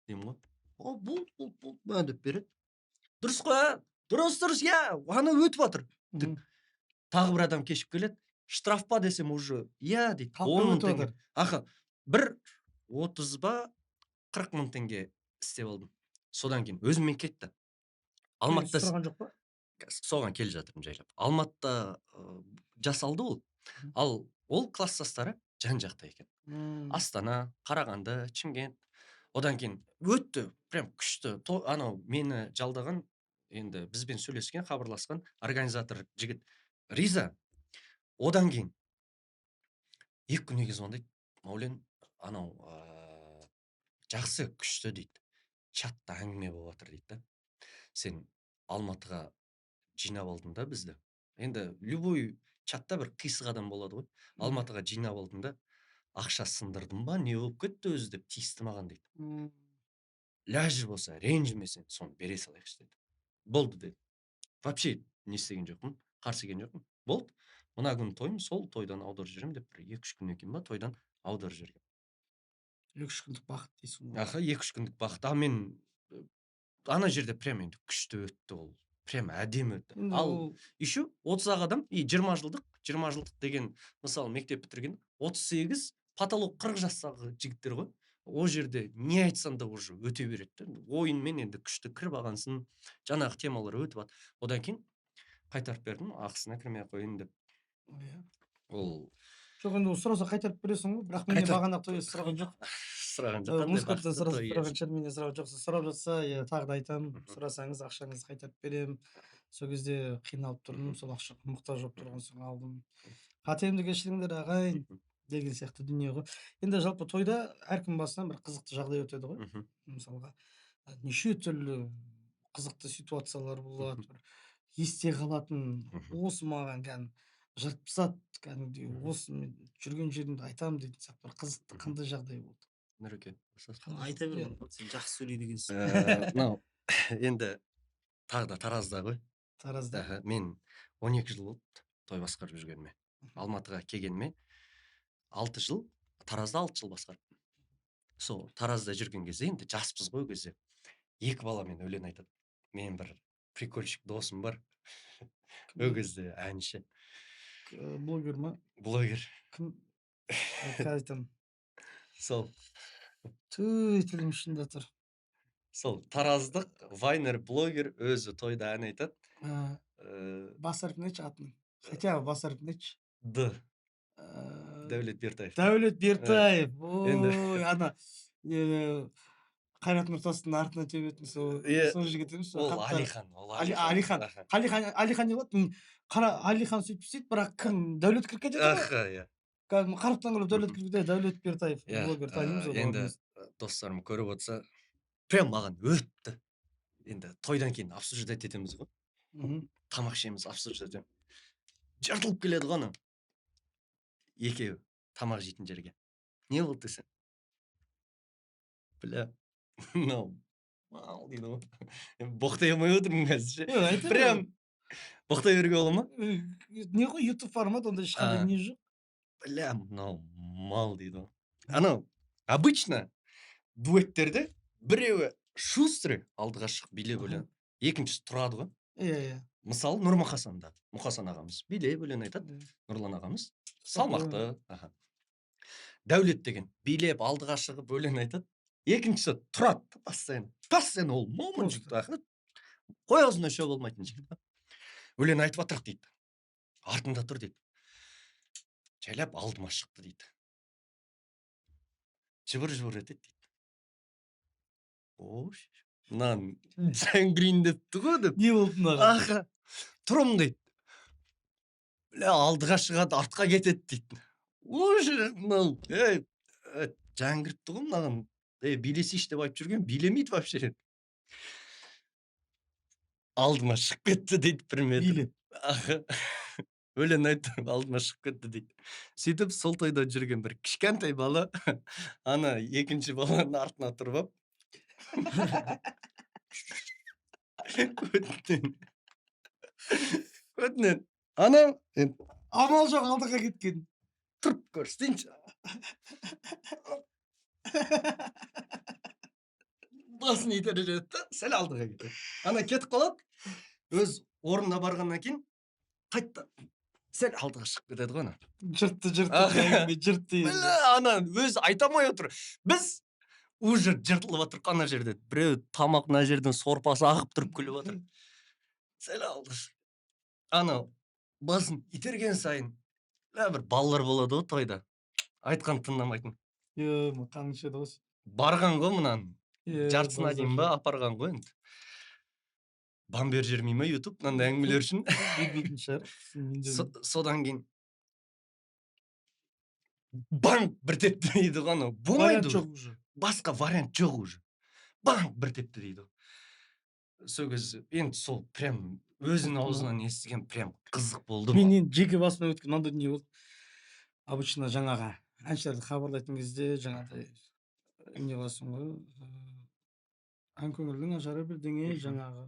деймін ғой. О, болды, болды, болды, мә деп береді. Дұрыс қой, а? Дұрыс, дұрыс, иә, ана өтіп жатыр. Тағы бір адам кешіп келеді. Штраф па десем, уже иә дейді. Халыққа 10 мың өтіп теңге. жатыр. Аха, бір 30 ба, 40 мың теңге істеп алдым. Содан кейін өзіммен кетті. Алматыда Сұраған жоқ па? Соған келе жатырмын жайлап. Алматыда жасалды ол. Ал ол класстастары жан жақта екен. Астана, Қарағанды, Шымкент. Одан кейін өтті, прям күшті. Анау мені жалдаған, енді бізбен сөйлескен, хабарласқан организатор жігіт риза. Одан кейін 2 күннен кейін звондайды. Маулен, анау жақсы, күшті дейді. Чатта әңгіме болып жатыр дейді да. Сен Алматыға жинап алдың да бізді. Енді любой чатта бір қисық адам болады ғой. Алматыға жинап алдың да, ақша сындырдым ба, не болып кетті өзі деп тиісті маған дейді. Ләжі болса, ренжімесең, соны бере салайықшы деді. Болды деді. Вообще не істеген жоқпын, қарсы келген жоқпын. Болды. Мына күні тойым, сол тойдан аударып жіберемін деп, бір 2-3 күннен кейін ба тойдан аударып жіберген. 2-3 күндік бақыт дейсің ғой. Аха, 2-3 күндік бақыт. А мен ана жерде прям енді күшті өтті ол. Прям әдемі өтті. Енді Ал ол еще 30 ақ адам и 20 жылдық, 20 жылдық деген, мысалы, мектеп бітірген 38, потолок 40 жастағы жігіттер ғой. Ол жерде не айтсаң да, уже өте береді да. Ойынмен енді күшті кіріп алғансың, жаңағы темалар өтіп жатыр. Одан кейін қайтарып бердім, ақысына кірмей ақ қояйын деп. Ол Жоқ, енді ол сұраса, қайтарып бересің ғой, бірақ менен бағана той сұраған жоқ. Сұраған жоқ. Қандай Музыкадан бақытты сұрасып той тұрған иесі. шығар, менен сұраған жоқ. Сұрап жатса, иә, тағы да айтамын, сұрасаңыз, ақшаңызды қайтарып беремін. Сол кезде қиналып тұрдым, сол ақшаға мұқтаж болып тұрған соң алдым. Қатемді кешіріңдер, ағайын. Деген сияқты дүние ғой. Енді жалпы тойда әркім басынан бір қызықты жағдай өтеді ғой. Мысалға, неше түрлі қызықты ситуациялар болады, бір есте қалатын, осы маған кәдімгі жыртып тастады кәдімгідей, осы мен жүрген жерімде айтамын дейтін сияқты бір қызықты қандай жағдай болды? Нұреке, басасың. Қандай Айта бер, иә. брат, сен жақсы сөйлейді екенсің. Мынау енді тағы да Таразда ғой. Таразда. Аха, мен 12 жыл болды той басқарып жүргеніме. Алматыға келгеніме 6 жыл, Таразда 6 жыл басқарыппын. Сол Таразда жүрген кезде енді жаспыз ғой ол кезде. 2 баламен өлең айтады. Менің бір прикольщик досым бар. Ол кезде әнші. Блогер ма? Блогер. Кім? Қазір айтамын. Сол. Түй, тілім ұшында тұр. Сол тараздық вайнер блогер өзі тойда ән айтады. Бас әрпін айтшы атының. Хотя бы бас әрпін айтшы. Д. Дәулет Бертаев. Дәулет Бертаев. Енді. Ой, ана, Қайрат Нұртастың артынан тебетін сол, Иә. сол жігіт емес пе? Ол Қатты. Алихан, ол Алихан. Аха. Алихан, Алихан не болады? Қара, Алихан сөйтіп істейді, бірақ кім? Дәулет кіріп кетеді ғой. Аха, иә. Кәдімгі қараптан қарап Дәулет кіріп кетеді, Дәулет Бертаев, Иә, блогер, танимыз ғой, енді бауырымыз. Достарым көріп отырса, прям маған өтті. Енді тойдан кейін обсуждать етеміз ғой. Тамақ ішеміз, обсуждать етеміз. Жыртылып келеді ғой анау. Екеуі тамақ жейтін жерге. Не болды десең? Бля, мынау мал дейді ғой. Енді боқтай алмай отырмын қазір ше. Ой, айта бер. Прям боқтай беруге бола ма? Не ғой, YouTube формат, онда ешқандай не жоқ. Бля, мынау мал дейді ғой. Анау обычно дуэттерде біреуі шустрый алдыға шығып билеп өлең, екіншісі тұрады ғой. Иә, иә. Мысалы, Нұрмұқасанда, Мұқасан ағамыз билеп өлең айтады, Нұрлан ағамыз салмақты. Аха. Дәулет деген билеп алдыға шығып өлең айтады, екіншісі тұрады да постоянно. Постоянно ол момын Просто. жігіт, аха. Қой аузына шөп болмайтын жігіт. Өлең айтып жатырық дейді. Артында тұр дейді. Жайлап алдыма шықты дейді. Жыбыр-жыбыр етеді дейді. Ош, мынаны жәңгірейін депті ғой деп. Не болды мынаған? Аха, тұрым дейді. Бля, алдыға шығады, артқа кетеді дейді. Уже мынау, ей, жәңгіріпті ғой мынаған. Ей, билесейші деп айтып жүрген, билемейді вообще. Алдыма шығып кетті дейді бір метр. Билеп. Аха. Өлең айтып алдыма шығып кетті дейді. Сөйтіп сол тойда жүрген бір кішкентай бала ана екінші баланың артына тұрып алып көтінен көтінен анау енді Амал жоқ алдыға кеткен. Тұрып көрсетейінші. Басын итере жібереді да, сәл алдыға кетеді. Ана кетіп қалады. Өз орнына барғаннан кейін қайтадан сәл алдыға шығып кетеді ғой ана. Жыртты, жыртты, Аха. әңгіме жыртты енді. Бля, ана өзі айта алмай отыр. Біз уже жыртылып жатырық ана жерде. Біреу тамақ мына жерден сорпасы ағып тұрып күліп жатыр. Сәл алдыға шық. Анау басын итерген сайын бля, бір балалар болады ғой тойда. Айтқан тыңдамайтын. Е, қаның ішеді ғой. Барған ғой мынаның. Е, Жартысына дейін ба апарған ғой енді. Бан беріп жібермей ма YouTube мынандай әңгімелер үшін? Бермейтін шығар. Мен де Содан кейін банк бір тепті дейді ғой анау. Болмайды Вариант уже. жоқ уже. Басқа вариант жоқ уже. Банк бір тепті дейді ғой. Сол кез енді сол прям өзінің аузынан естіген прям қызық болды Мен маған. енді жеке басымнан өткен мынандай дүние болды. Обычно жаңағы әншілерді хабарлайтын кезде жаңағыдай не қыласың ғой, ән көңілдің ажары бірдеңе, жаңағы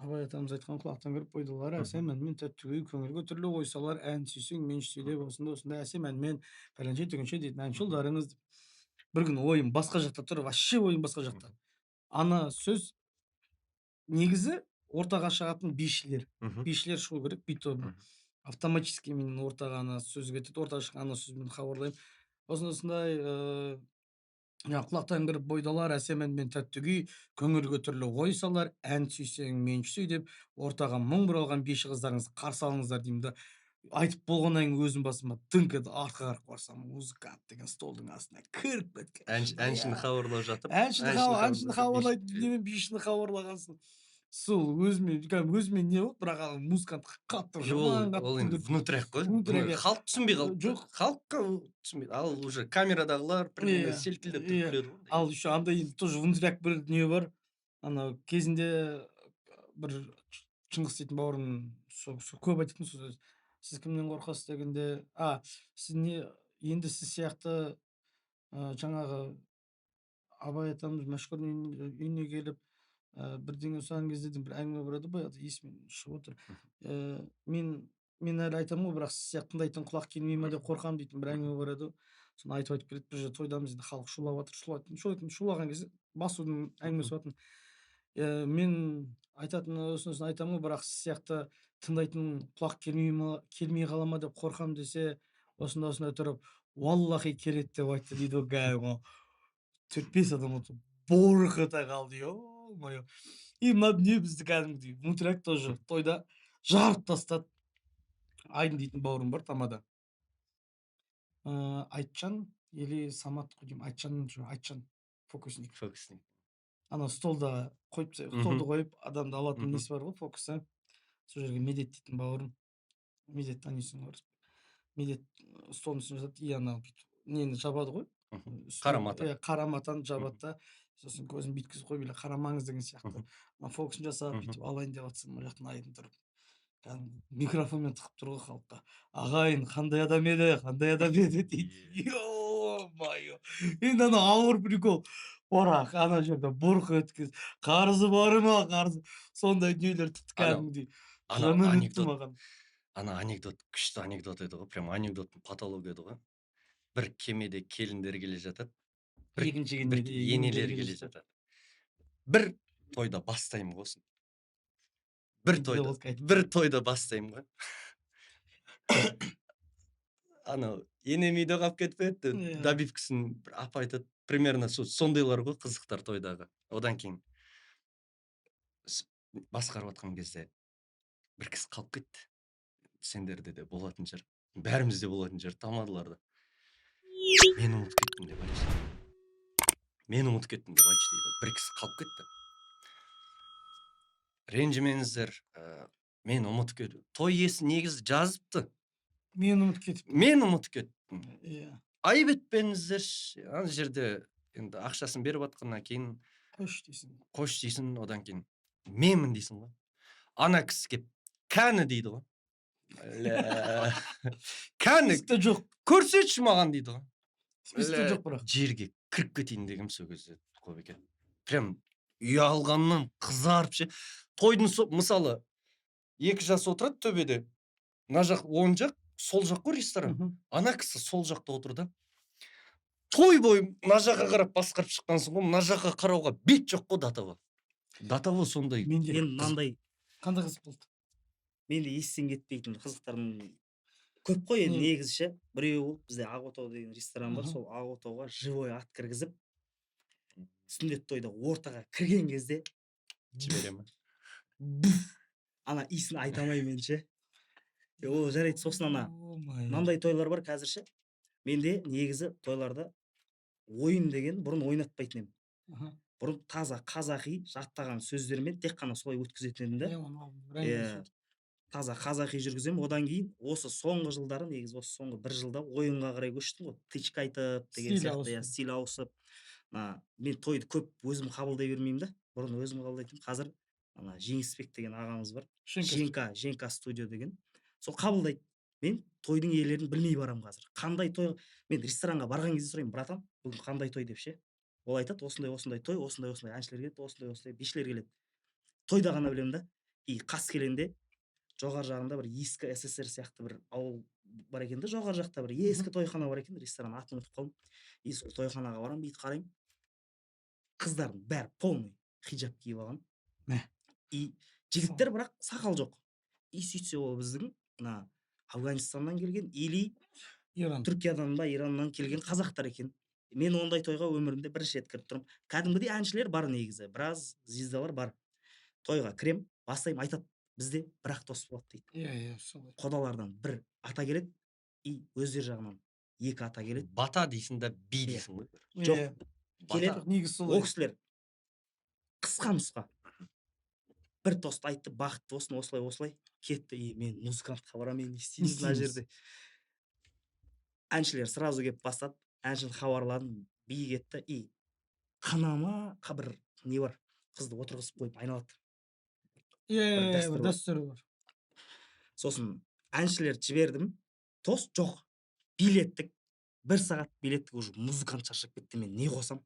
Абай атамыз айтқан құлақтан кіріп бойдалар әсем әнмен тәтті күй көңіл көтеріле ой салар ән сүйсең мен сөйлеп осындай осындай әсем әнмен пәленше түгенше дейтін әнші ұлдарыңыз деп. Бір күні ойым басқа жақта тұр, вообще ойым басқа жақта. Ана сөз негізі ортаға шығатын бишілер. Бишілер шығу керек би тобы. Автоматически мен ортаға ана сөз кетеді, ортаға шыққан ана сөзбен хабарлаймын. Осындай осындай, жаңағы құлақтан кіріп бойдалар әсем әнмен тәтті күй көңіл көтеріле ой салар ән сүйсең мен сүй деп ортаға мың бір алған биші қыздарыңызды қарсы алыңыздар деймін да. Айтып болғаннан кейін өзім басыма дыңқ етіп артқа қарап барсам, музыкант деген столдың астына кіріп кеткен. Әншіні Иә. хабарлап жатып, әншіні әншіні әншіні хабарлап хабарлайды биші- немен бишіні хабарлағансың. Сол өзіме кәдімгі, өзіме не болды, бірақ ана музыкант қатты, Жоқ, ол жаман қатты ол енді күлдірді. Внутряк қой. Внутряк, Бұны иә. халық түсінбей қалды да. Жоқ. Халыққа ол түсінбейді, ал уже камерадағылар примерно селкілдеп тұрып күледі ғой. Ал еще андай енді тоже внутряк бір дүние бар. Анау кезінде бір Шыңғыс дейтін бауырым сол көп айтатын сол: «Сіз кімнен қорқасыз?» — дегенде, а сіз не, енді сіз сияқты жаңағы Абай атамыз Мәшһүрдің үйіне келіп, бірдеңе сұраған кезде де бір әңгіме бар еді, баяғыда, есіме шығып отыр. Мен әлі айтамын ғой, бірақ сіз сияқты тыңдайтын құлақ келмей ма деп қорқамын дейтін бір әңгіме бар еді ғой. Соны айтып айтып келеді. Бір жерде тойдамыз енді, халық шулап жатыр, шулайтын, шулайтын, шулаған кезде басудың әңгімесі болатын. Мен айтатын осынысын айтамын ғой, бірақ сіз сияқты тыңдайтын құлақ келмей ма, келмей қала ма деп қорқамын десе, осында осындай тұрып, «Уаллахи, келеді» деп айтты дейді ғой. Кәдімгі төрт бес адам отырып борқ ете қалды, ё-моё. И мына дүние бізді кәдімгідей внутряк тоже тойда жарып тастады. Айдын дейтін бауырым бар, тамада. Айтжан или Самат қой деймін, Айтжан, жоқ, Айтжан фокусник. Фокусник. Ана столда қойып тастайды, столды қойып, адамды алатын несі бар ғой, фокусы. Сол жерге Медет дейтін бауырым, Медет, танисың ғой, Медет столдың үстіне жатады и ана бүйтіп нені жабады ғой. Қара мата. Иә, қара матаны жабады да, сосын көзін бүйткізіп қойып или қарамаңыз деген сияқты. Ана фокусын жасап, бүйтіп алайын деп жатсам, мына жақтан Айдын тұрып, кәдімгі микрофонмен тығып тұр ғой халыққа: «Ағайын, қандай адам еді, қандай адам еді?» — дейді. Ё-моё, енді ана ауыр прикол, бірақ ана жерде бұрқ еткізіп, қарызы бар ма, қарызы, сондай дүниелер тіпті кәдімгідей ана жаман өтті анекдот маған. Ана анекдот күшті анекдот еді ғой, прям анекдоттың потологы еді ғой. Бір кемеде келіндер келе жатады, бір, екінші бір кемеде енелер келе жатады. Бір тойда бастаймын ғой осыны, бір Менде де тойда болды, айтып. Бір тойда бастаймын ғой. Анау енем үйде қалып кетіп еді. Добивкасын бір апа айтады, примерно сондайлар ғой қызықтар тойдағы. Одан кейін басқарып жатқан кезде бір кісі қалып кетті. Сендерде де болатын шығар, бәрімізде болатын шығар, тамадаларда. «Мен ұмытып кеттім деп айтшы, мен ұмытып кеттім деп айтшы», — дейді. Бір кісі қалып кетті, ренжімеңіздер, мен ұмытып кеттім. Той иесі негізі жазыпты. Мен ұмытып кетіп. Мен ұмытып кеттім. Айып етпеңіздерші, ана жерде енді ақшасын беріп жатқаннан кейін. Қойшы дейсің. Қош дейсің. Одан кейін менмін дейсің ғой. Ана кісі келіп, «Кәні?» — дейді ғой. Ля, кәні? Списокте жоқ. «Көрсетші маған», — дейді ғой. Списокте Ля, жоқ бірақ. Жерге кіріп кетейін дегенмін сол кезде, Қобеке, прям ұялғаннан қызарып ше. Тойдың мысалы, екі жас отырады төбеде, мына жақ оң жақ, сол жақ қой ресторан. Ана кісі сол жақта отыр да. Той бойы мына жаққа қарап басқарып шыққансың ғой, мына жаққа қарауға бет жоқ қой. До того, до того сондай. Менде Енді мынандай. Қандай қызық болды? Менде естен кетпейтін қызықтардың көп қой енді. Негізі ше, біреуі болды, бізде Ақ отау деген ресторан бар. Сол Ақ отауға живой ат кіргізіп, сүндет тойда ортаға кірген кезде Жібере ма? Буф! Ана иісін айта алмаймын мен ше. Ол жарайды, сосын ана Ё-моё. мынандай тойлар бар қазір ше. Менде негізі тойларда ойын деген бұрын ойнатпайтын едім. Бұрын таза қазақи жаттаған сөздермен тек қана солай өткізетін едім да. Иә, оны бір әңгімесі Иә, таза қазақи жүргіземін. Одан кейін осы соңғы жылдары, негізі осы соңғы бір жылда ойынға қарай көштім ғой, тычка айтып деген Стиль сияқты, иә. ауысты. Стиль ауысып, мына мен тойды көп өзім қабылдай бермеймін да. Бұрын өзім қабылдайтынмын, қазір ана Жеңісбек деген ағамыз бар. Женька. Женка, Женка студио деген, сол қабылдайды. Мен тойдың иелерін білмей барамын қазір, қандай той. Мен ресторанға барған кезде сұраймын: «Братан, бүгін қандай той?» — деп ше. Ол айтады: «Осындай, осындай той, осындай, осындай әншілер келеді, осындай, осындай бишілер келеді». Тойда ғана білемін да. И Қаскелеңде жоғары жағында бір ескі СССР сияқты бір ауыл бар екен да, жоғары жақта бір ескі тойхана бар екен, ресторан, атын ұмытып қалдым. И сол тойханаға барамын, бүйтіп қараймын, қыздардың бәрі полный хиджаб киіп алған. Мә. И жігіттер бірақ сақал жоқ. И сөйтсе, ол біздің мына Афганистаннан келген или Иран. Түркиядан ба, Ираннан келген қазақтар екен. Мен ондай тойға өмірімде бірінші рет кіріп тұрмын. Кәдімгідей әншілер бар, негізі біраз звездалар бар. Тойға кірем, бастаймын, айтады: «Бізде бір ақ тост болады», — дейді. Иә, иә, солай. Құдалардан бір ата келеді и өздері жағынан екі ата келеді. Бата дейсің да, би Иә. дейсің ғой. Жоқ, Иә. келеді. Жоқ, негізі солай. Ол кісілер қысқа нұсқа. Бір тост айтты: «Бақытты болсын», осылай, осылай кетті. И мен музыкантқа барамын, енді не істейміз мына істейміз? жерде? Әншілер сразу келіп бастады. Әншіні хабарладым, би кетті. И қына ма, бір не бар, қызды отырғызып қойып айналады. Иә, бір иә, иә, дәстүр бір бар. Дәстүр бар. Сосын әншілерді жібердім, тост жоқ, билеттік, бір сағат билеттік. Уже музыкант шаршап кетті. Мен не қосам,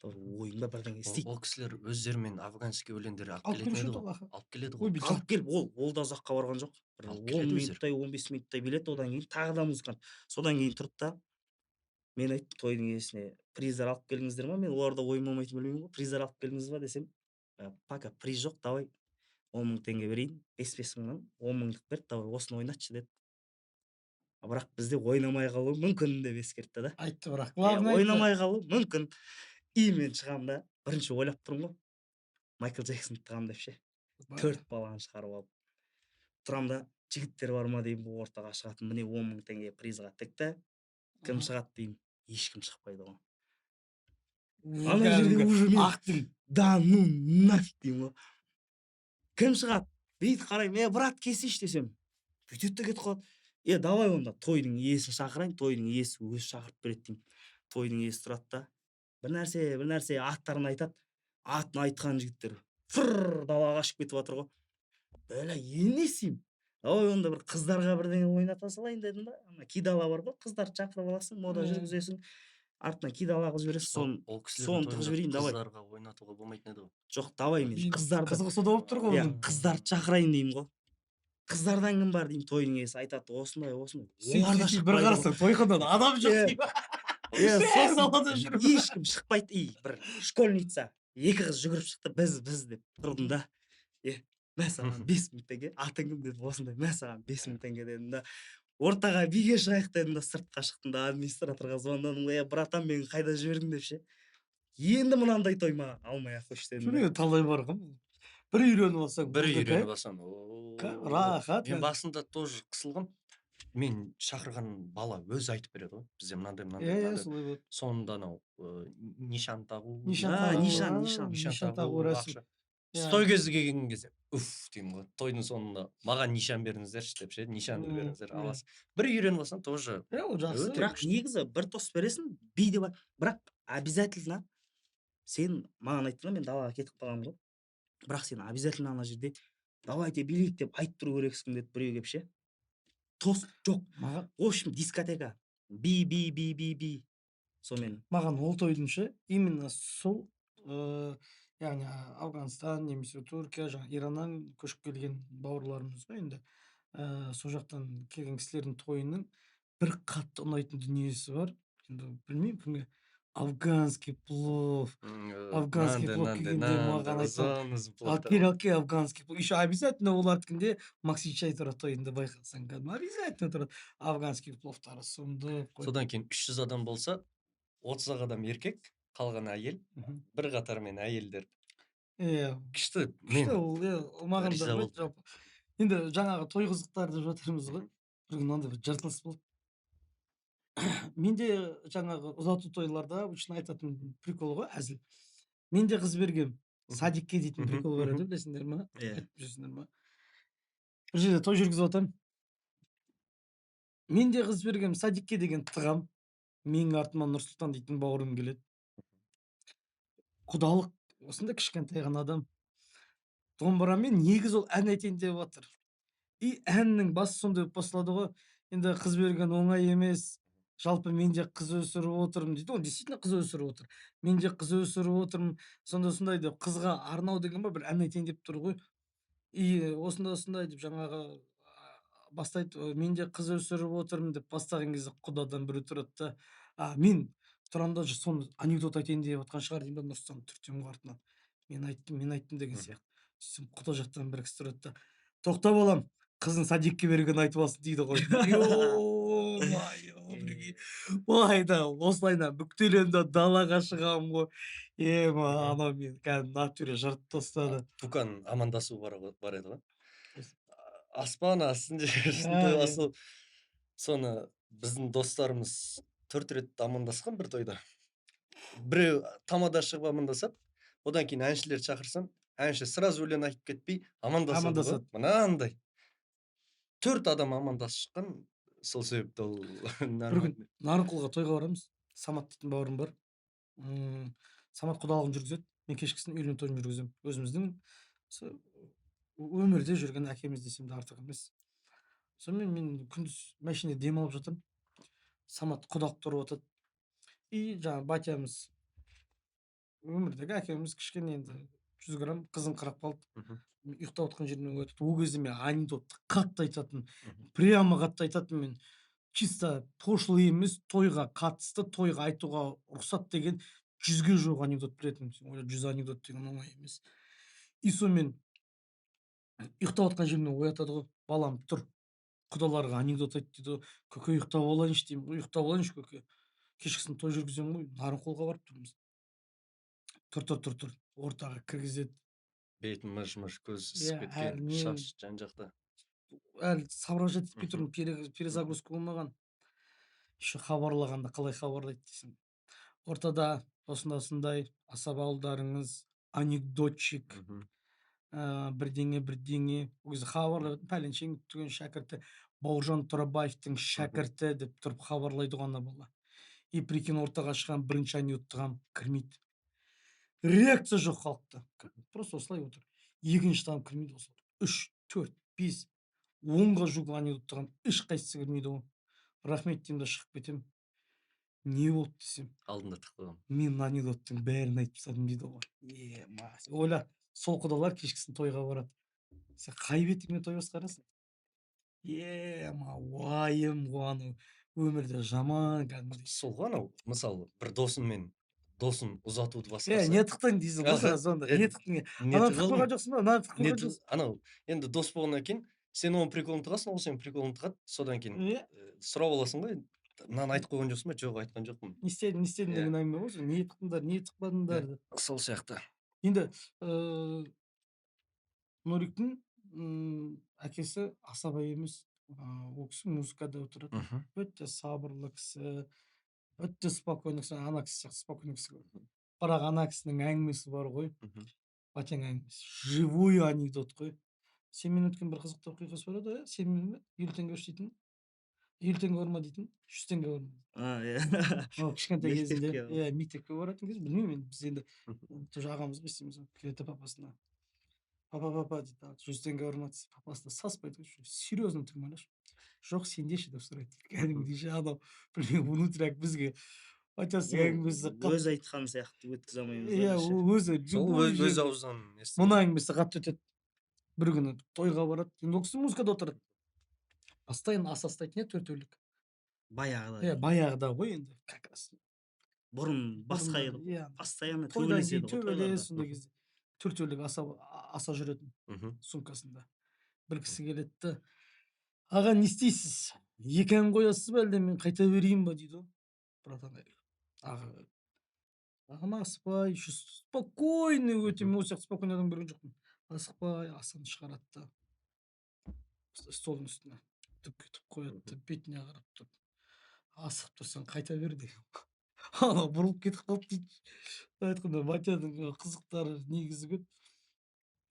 ойында бірдеңе Ол, істейік. ол кісілер өздерімен афганский өлеңдер алып Алып келетін келуші еді еді ғой. ғой, аха. Алып келеді Ой, ғой. Алып келіп, ол да ұзаққа барған жоқ, бір Алып 10 келеді өздері. минуттай, 15 минуттай билет. Одан кейін тағы да музыкант. Содан кейін тұрды да, мен айттым тойдың иесіне: «Приздар алып келдіңіздер ма?» Мен оларда ойын болмайтынын білмеймін ғой. «Приздар алып келдіңіз ба?» десем, «Пока приз жоқ, давай 10 000 теңге берейін, бес бес мыңнан 10 000-дық берді, давай осыны ойнатшы», — деді. «А бірақ бізде ойнамай қалуы мүмкін», — деп ескертті да. Айтты бірақ. Иә, главное, айтты. Ойнамай қалуы мүмкін. И мен шығамын да, бірінші ойлап тұрмын ғой, Майкл Джексонды тығамын деп ше. Төрт баланы шығарып алып тұрамын да, жігіттер бар ма деймін, бұл ортаға шығатын. Міне, 10 000 теңге призға тікті, кім шығады деймін. Ешкім шықпайды ғой ана жерде. Кәдімгі Уже мен ақтың. «Да ну нафиг», — деймін ғой. Кім шығады? Бүйтіп қараймын. «Е, брат, келсейші», — десем, бүйтеді да кетіп қалады. Е, давай онда тойдың иесін шақырайын, тойдың иесі өзі шақырып береді деймін. Тойдың иесі тұрады да, бір нәрсе, бір нәрсе, аттарын айтады. Атын айтқан жігіттер фыр далаға қашып кетіп жатыр ғой. Бля, енді не істеймін? Давай онда бір қыздарға бірдеңе ойната салайын дедім да. Ана кидала бар ғой, қыздарды шақырып аласың, мода жүргізесің, артынан кидала қылып жібересің. Соны Ол кісілердің соны тығып тойында жіберейін, давай. Қыздарға ойнатуға болмайтын еді ғой. Жоқ, давай мен қыздарды Қызығы сода болып тұр ғой иә оның. Қыздарды шақырайын деймін ғой. Қыздардан кім бар деймін. Тойдың иесі айтады: осындай, осындай. Сөйтіп Олар да сөйтіп бір шықпайды ғой. қарасаң, тойханадан адам жоқ Иә. деймін. Иә, Бәрі сосын далада жүр. ешкім шықпайды. И бір школьница, екі қыз жүгіріп шықты. Біз, біз деп тұрдым да. Е, мә саған 5000 теңге, атың кім дедім. Осындай, мә саған 5000 теңге дедім да. Ортаға биге шығайық дедім да, сыртқа шықтым да, администраторға звондадым ғой: «Е, братан, мені қайда жібердің?» — деп ше. Енді мынандай той маған алмай ақ қойшы дедім да. Мен талай барғанмын. Бір үйреніп алсаң Бір болды, үйреніп кайф. алсаң, о. Рахат. Мен Кәдімгі. басында тоже қысылғам. Мен шақырған бала өзі айтып береді ғой, бізде мынандай, мынандай, Иә, мынандай. солай болады. Соңында анау нишан тағу. Нишан А, тағу, нишан, а, нишан. нишан тағу рәсім. Ақша. Иә. Той кезі келген кезде уф деймін ғой, тойдың соңында маған нишан беріңіздерші деп ше, нишанды беріңіздер, иә. аласың. Бір үйреніп алсаң, тоже Иә, ол жақсы. өте Бірақ күшті. негізі бір тост бересің, би де бар, бірақ обязательно сен маған айттың да, мен далаға кетіп қалғанмын ғой. Бірақ сен обязательно ана жерде «давайте билейік» деп айтып тұру керексің деді біреу келіп ше. Тост жоқ. Маған В общем, дискотека, би, би, би, би, би, сонымен. Маған ол тойдың ше, именно сол яғни Ауғанстан немесе Түркия, жаңағы Ираннан көшіп келген бауырларымыз ғой енді. Сол жақтан келген кісілердің тойының бір қатты ұнайтын дүниесі бар. Енді білмеймін кімге, афганский плов. Афганский Нанды, плов нанды, келгенде нанды, маған айтады: ұзын ұзын «Алып пловтар. кел, алып кел афганский плов». Еще обязательно олардікінде макси чай тұрады тойында, байқасаң, кәдімгі обязательно тұрады. Афганский пловтары сұмдық қой. Содан кейін 300 адам болса, 30 ақ адам еркек, қалғаны әйел, бір қатармен әйелдер. Иә. Күшті. Күшті Мен ол, иә, ол маған да риза ұнайды болдым. жалпы. Енді жаңағы той қызықтары деп жатырмыз ғой. Бір күні мынандай бір жыртылыс болды. Менде жаңағы ұзату тойларда обычно айтатын прикол ғой, әзіл. Мен де қыз бергем садикке дейтін прикол бар еді, білесіңдер ма? Иә. Айтып жүрсіңдер ма? Бір жерде той жүргізіп жатамын. Мен де қыз бергем садикке деген тығам. Менің артымнан Нұрсұлтан дейтін бауырым келеді. Құдалық осындай кішкентай ғана адам. Домбырамен негізі ол ән айтайын деп жатыр. И әннің басы сондай болып басталады ғой. Енді қыз берген оңай емес. Жалпы мен де қыз өсіріп отырмын дейді. Ол действительно қыз өсіріп отыр. Мен де қыз өсіріп отырмын. Сондай сондай деп қызға арнау деген ба, бір ән айтайын деп тұр ғой. И осындай осындай деп жаңағы бастайды. Мен де қыз өсіріп отырмын деп бастаған кезде құдадан біреу тұрады да, а мен тұрамын да, соны анекдот айтайын деп жатқан шығар деймін да, Нұрсұлтан түртемін ғой артынан. Мен айттым, мен айттым деген сияқты. Сөйтсем, құда жақтан бір кісі тұрады да: «Тоқта, балам, қызын садикке бергенін айтып алсын», — дейді ғой. Ё-моё, прикинь. Былай да, осылайынан бүктелемін да, далаға шығамын ғой. Ема, анау мені кәдімгі натуре жыртып тастады. Туқан амандасу бар, бар еді ғой. Қайсы? Аспан астын, жер үстін А, иә. тойласу. Соны біздің достарымыз төрт рет амандасқан бір тойда. Біреу тамада шығып амандасады, одан кейін әншілерді шақырсам Әнші сразу өлең айтып кетпей, амандасады ғой. Амандасады. Мынандай төрт адам амандасып шыққан, сол себепті ол Бір күн нормально. Нарынқолға тойға барамыз. Самат дейтін бауырым бар. Самат құдалығын жүргізеді, мен кешкісін үйлену тойын жүргіземін. Өзіміздің осы өмірде жүрген әкеміз десем де артық емес. Сонымен мен күндіз машинада демалып жатырмын. Самат құдалық тұрып жатады. И жаңағы батямыз, өмірдегі әкеміз, кішкене енді 100 грамм қызыңқырап қалды. Мен ұйықтап жатқан жерімнен оятады. Ол кезде мен анекдотты қатты айтатынмын. Прямо қатты айтатынмын. Мен чисто пошлый емес, тойға қатысты, тойға айтуға рұқсат деген 100-ге жуық анекдот білетінмін. Сен ойла, 100 анекдот деген оңай емес. И сонымен ұйықтап жатқан жерімнен оятады ғой: «Балам, тұр, құдаларға анекдот айт», — дейді ғой. «Көке, ұйықтап алайыншы», — деймін ғой. «Ұйықтап алайыншы, көке, кешкісін той жүргіземін ғой, Нарынқолға барып тұрмыз». «Тұр, тұр, тұр, тұр». Ортаға кіргізеді. Бетін мыж мыж, көз ісіп Иә, кеткен, әлі не шаш жан жақта. Әлі соображать етпей тұрмын, перезагрузка болмаған еще. Хабарлағанда қалай хабарлайды дейсің: «Ортада осындай осындай асаба ұлдарыңыз, анекдотчик, бірдеңе бірдеңе». Ол кезде хабарлап, пәленшенің түген шәкірті, Бауыржан Тұрабаевтың шәкірті деп тұрып хабарлайды ғой ана бала. И прикинь, ортаға шыққан бірінші анекдот кірмейді, реакция жоқ халықта, просто осылай отыр. Екінші тағам кірмейді, осылай. Үш, төрт, бес, 10-ға жуық анекдот, ешқайсысы кірмейді ғой. «Рахмет», — деймін да шығып кетемін. «Не болды?» — десем, Алдында тығып қойған. «Мен анекдоттың бәрін айтып тастадым», — дейді ғой. Ема, ойла, сол құдалар кешкісін тойға барады. Сен қай бетіңмен той басқарасың? Ема, уайым ғой анау өмірде жаман кәдімгідей. Сол ғой анау, мысалы, бір досыңмен досын ұзатуды Е, басқарса. не тықтың дейсің ғой сразу сонда. Не тықтың? Не Ананы тығып тығылдың? қойған жоқсың ба, мынаны тығып Не қойған жоқсың. Анау енді дос болғаннан кейін сен оның приколын тығасың, ол сенің приколын тығады. Содан кейін Иә. Сұрап аласың ғой: «Мынаны айтып қойған жоқсың ба?» «Жоқ, айтқан жоқпын». «Не істедің, не істедің?» Иә. деген әңгіме ғой сол. Не тықтыңдар, не тықпадыңдар деп. Сол сияқты. Енді Нуриктің әкесі асаба емес, ол кісі музыкада отырады. Өте сабырлы кісі, өте спокойный кісі, ана кісі сияқты спокойный кісі. Бірақ ана кісінің әңгімесі бар ғой. Батяң әңгімесі живой анекдот қой. Сенімен өткен бір қызықты оқиғасы бар еді ғой, иә? Сенімен бе? 50 теңге үш дейтін, 50 теңге бар ма дейтін, 100 теңге бар ма? А, иә. Ол кішкентай кезінде. Мектепке. Иә, мектепке баратын кез, білмеймін енді, біз енді тоже ағамыз ғой, істейміз ғой. Келеді папасына: «Папа, папа, — дейді, — 100 теңге бар ма?» — десе, папасы да саспайды ғой, серьезно түрмен ойлашы. «Жоқ, сенде ше?» — деп сұрайды кәдімгідей ше. Анау, білмеймін, внутряк бізге батясының әңгімесі қатты. Өзі айтқан сияқты өткізе алмаймыз да Иә. біз ше. Ол өзі Сол любой өз жерде аузынан естіген. Мына әңгімесі қатты өтеді. Бір күні тойға барады. Енді ол кісі музыкада отырады, постоянно ас астайтын, иә, төртеулік. Баяғыда. Иә, баяғыда ғой енді, как раз. Бұрын басқа Бұрында, еді ғой. Иә. Постоянно Тойдан кейін төбелеседі ғой тойларда. төбелес. Сондай кезде төртеулік аса, аса жүретін сумкасында. Бір кісі келеді да: «Аға, не істейсіз, екі ән қоясыз ба, әлде мен қайта берейін ба?» — дейді ғой. «Братан, аға, ағам, асықпай», еще спокойный өте, мен ол сияқты спокойный адам көрген жоқпын. Асықпай асаны шығарады да, столдың үстіне түк етіп қояды да, бетіне қарап тұрып: «Асығып тұрсаң, қайта бер», — деген. Анау бұрылып кетіп қалды дейді. Былай айтқанда, батяның қызықтары негізі көп.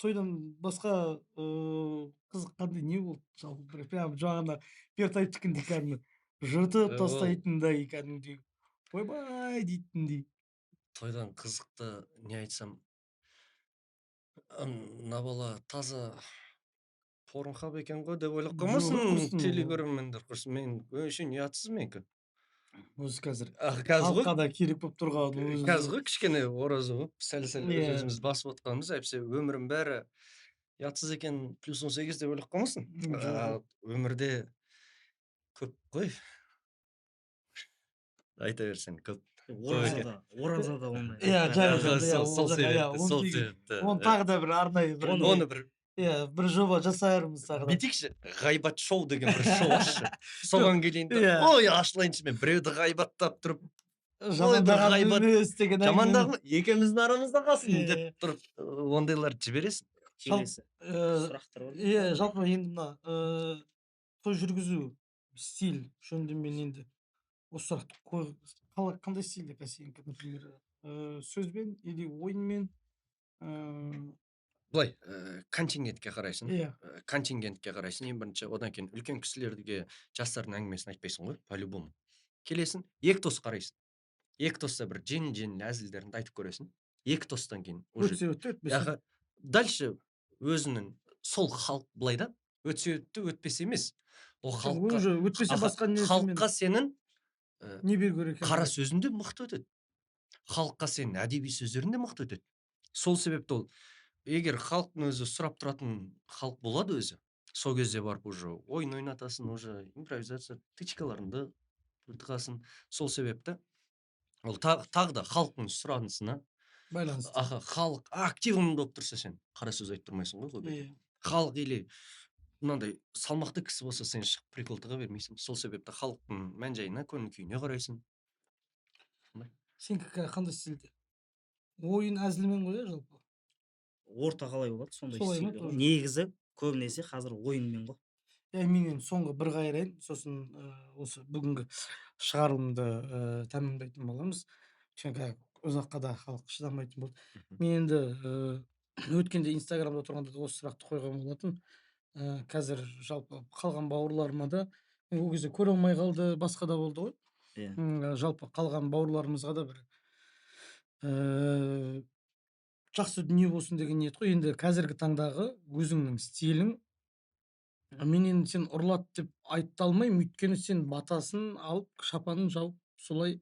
Тойдан басқа қызық қандай не болды жалпы? Бір прям жаңағы Бертаевтікіндей, кәдімгі жыртып тастайтындай, кәдімгідей «ойбай» дейтіндей. Тойдан қызықты не айтсам, мына бала таза порнхаб екен ғой деп ойлап Жоқ, қалмасын құрсын. телекөрермендер, құрсын. Мен өңшең ұятсыз менікі. Өзі қазір Қазір ғой. халыққа да керек болып тұрған өзі. Қазір ғой кішкене ораза болып, сәл сәл өз өзімізді басып отқанымыз. Әйтпесе өмірім бәрі ұятсыз екен, плюс 18 деп ойлап қалмасын. Жоқ. Өмірде көп қой, айта берсең, көп. Оразада, оразада ондай. Иә, жаңа иә, Сол ол жаққа, иә, себепті, сол себепті. Оны тағы да бір арнайы бір Оны бір иә, бір жоба жасармыз тағы да. Бүйтейікші, ғайбат шоу деген бір шоу ашшы, соған келейін да. Ой, ашылайыншы мен біреуді ғайбаттап тұрып, ой, бір Жамандаған ғайбат емес деген әңгіме. Жамандаған екеуміздің арамызда қалсын деп тұрып, ондайларды жібересің. Келесі сұрақтар бар ма? Иә, жалпы енді мына той жүргізу стиль жөнінде мен енді осы сұрақты қой: қалай, қандай стильде қазір сенікі, например, сөзбен или ойынмен? Былай, контингентке қарайсың. Иә. Контингентке қарайсың ең бірінші, одан кейін үлкен кісілерге жастардың әңгімесін айтпайсың ғой, по-любому. Келесің, екі тос қарайсың. Екі тоста бір жеңіл-жеңіл әзілдеріңді айтып көресің. Екі тостан кейін уже Өтсе өтті, өтпесе. Аха, дальше өзінің сол халық былай да, өтсе өтті, өтпесе емес. Ол халыққа, Уже өтпесе, аха, басқа несімен халыққа сенің не беру керек екенін. Қара сөзің де мықты өтеді. Халыққа сенің әдеби сөздерің де мықты өтеді. Сол себепті ол егер халықтың өзі сұрап тұратын халық болады өзі, сол кезде барып уже ойын ойнатасың, уже импровизация, тычкаларыңды тығасың. Сол себепті ол тағы да халықтың сұранысына байланысты. Аха, халық активный болып тұрса, сен қара сөз айтып тұрмайсың ғой көбіне. Халық или мынандай салмақты кісі болса, сен шығып прикол тыға бермейсің. Сол себепті халықтың мән жайына, көңіл күйіне қарайсың. Сенікі қандай стильде? Ойын әзілмен ғой, иә, жалпы? Орта қалай болады, сондай Солай ма стиль ғой. тоже? Негізі көбінесе қазір ойынмен ғой. Иә, мен енді соңғы бір қайырайын, сосын осы бүгінгі шығарылымды тәмамдайтын боламыз, өйткені қазір ұзаққа да халық шыдамайтын болды. Мен енді өткенде Инстаграмда тұрғанда да осы сұрақты қойған болатын. Қазір жалпы қалған бауырларыма да, мен ол кезде көре алмай қалды, басқа да болды ғой. Иә. Жалпы қалған бауырларымызға да бір жақсы дүние болсын деген ниет қой. Енді қазіргі таңдағы өзіңнің стилің, мен енді сен ұрлады деп айта алмаймын, өйткені сен батасын алып, шапанын жауып, солай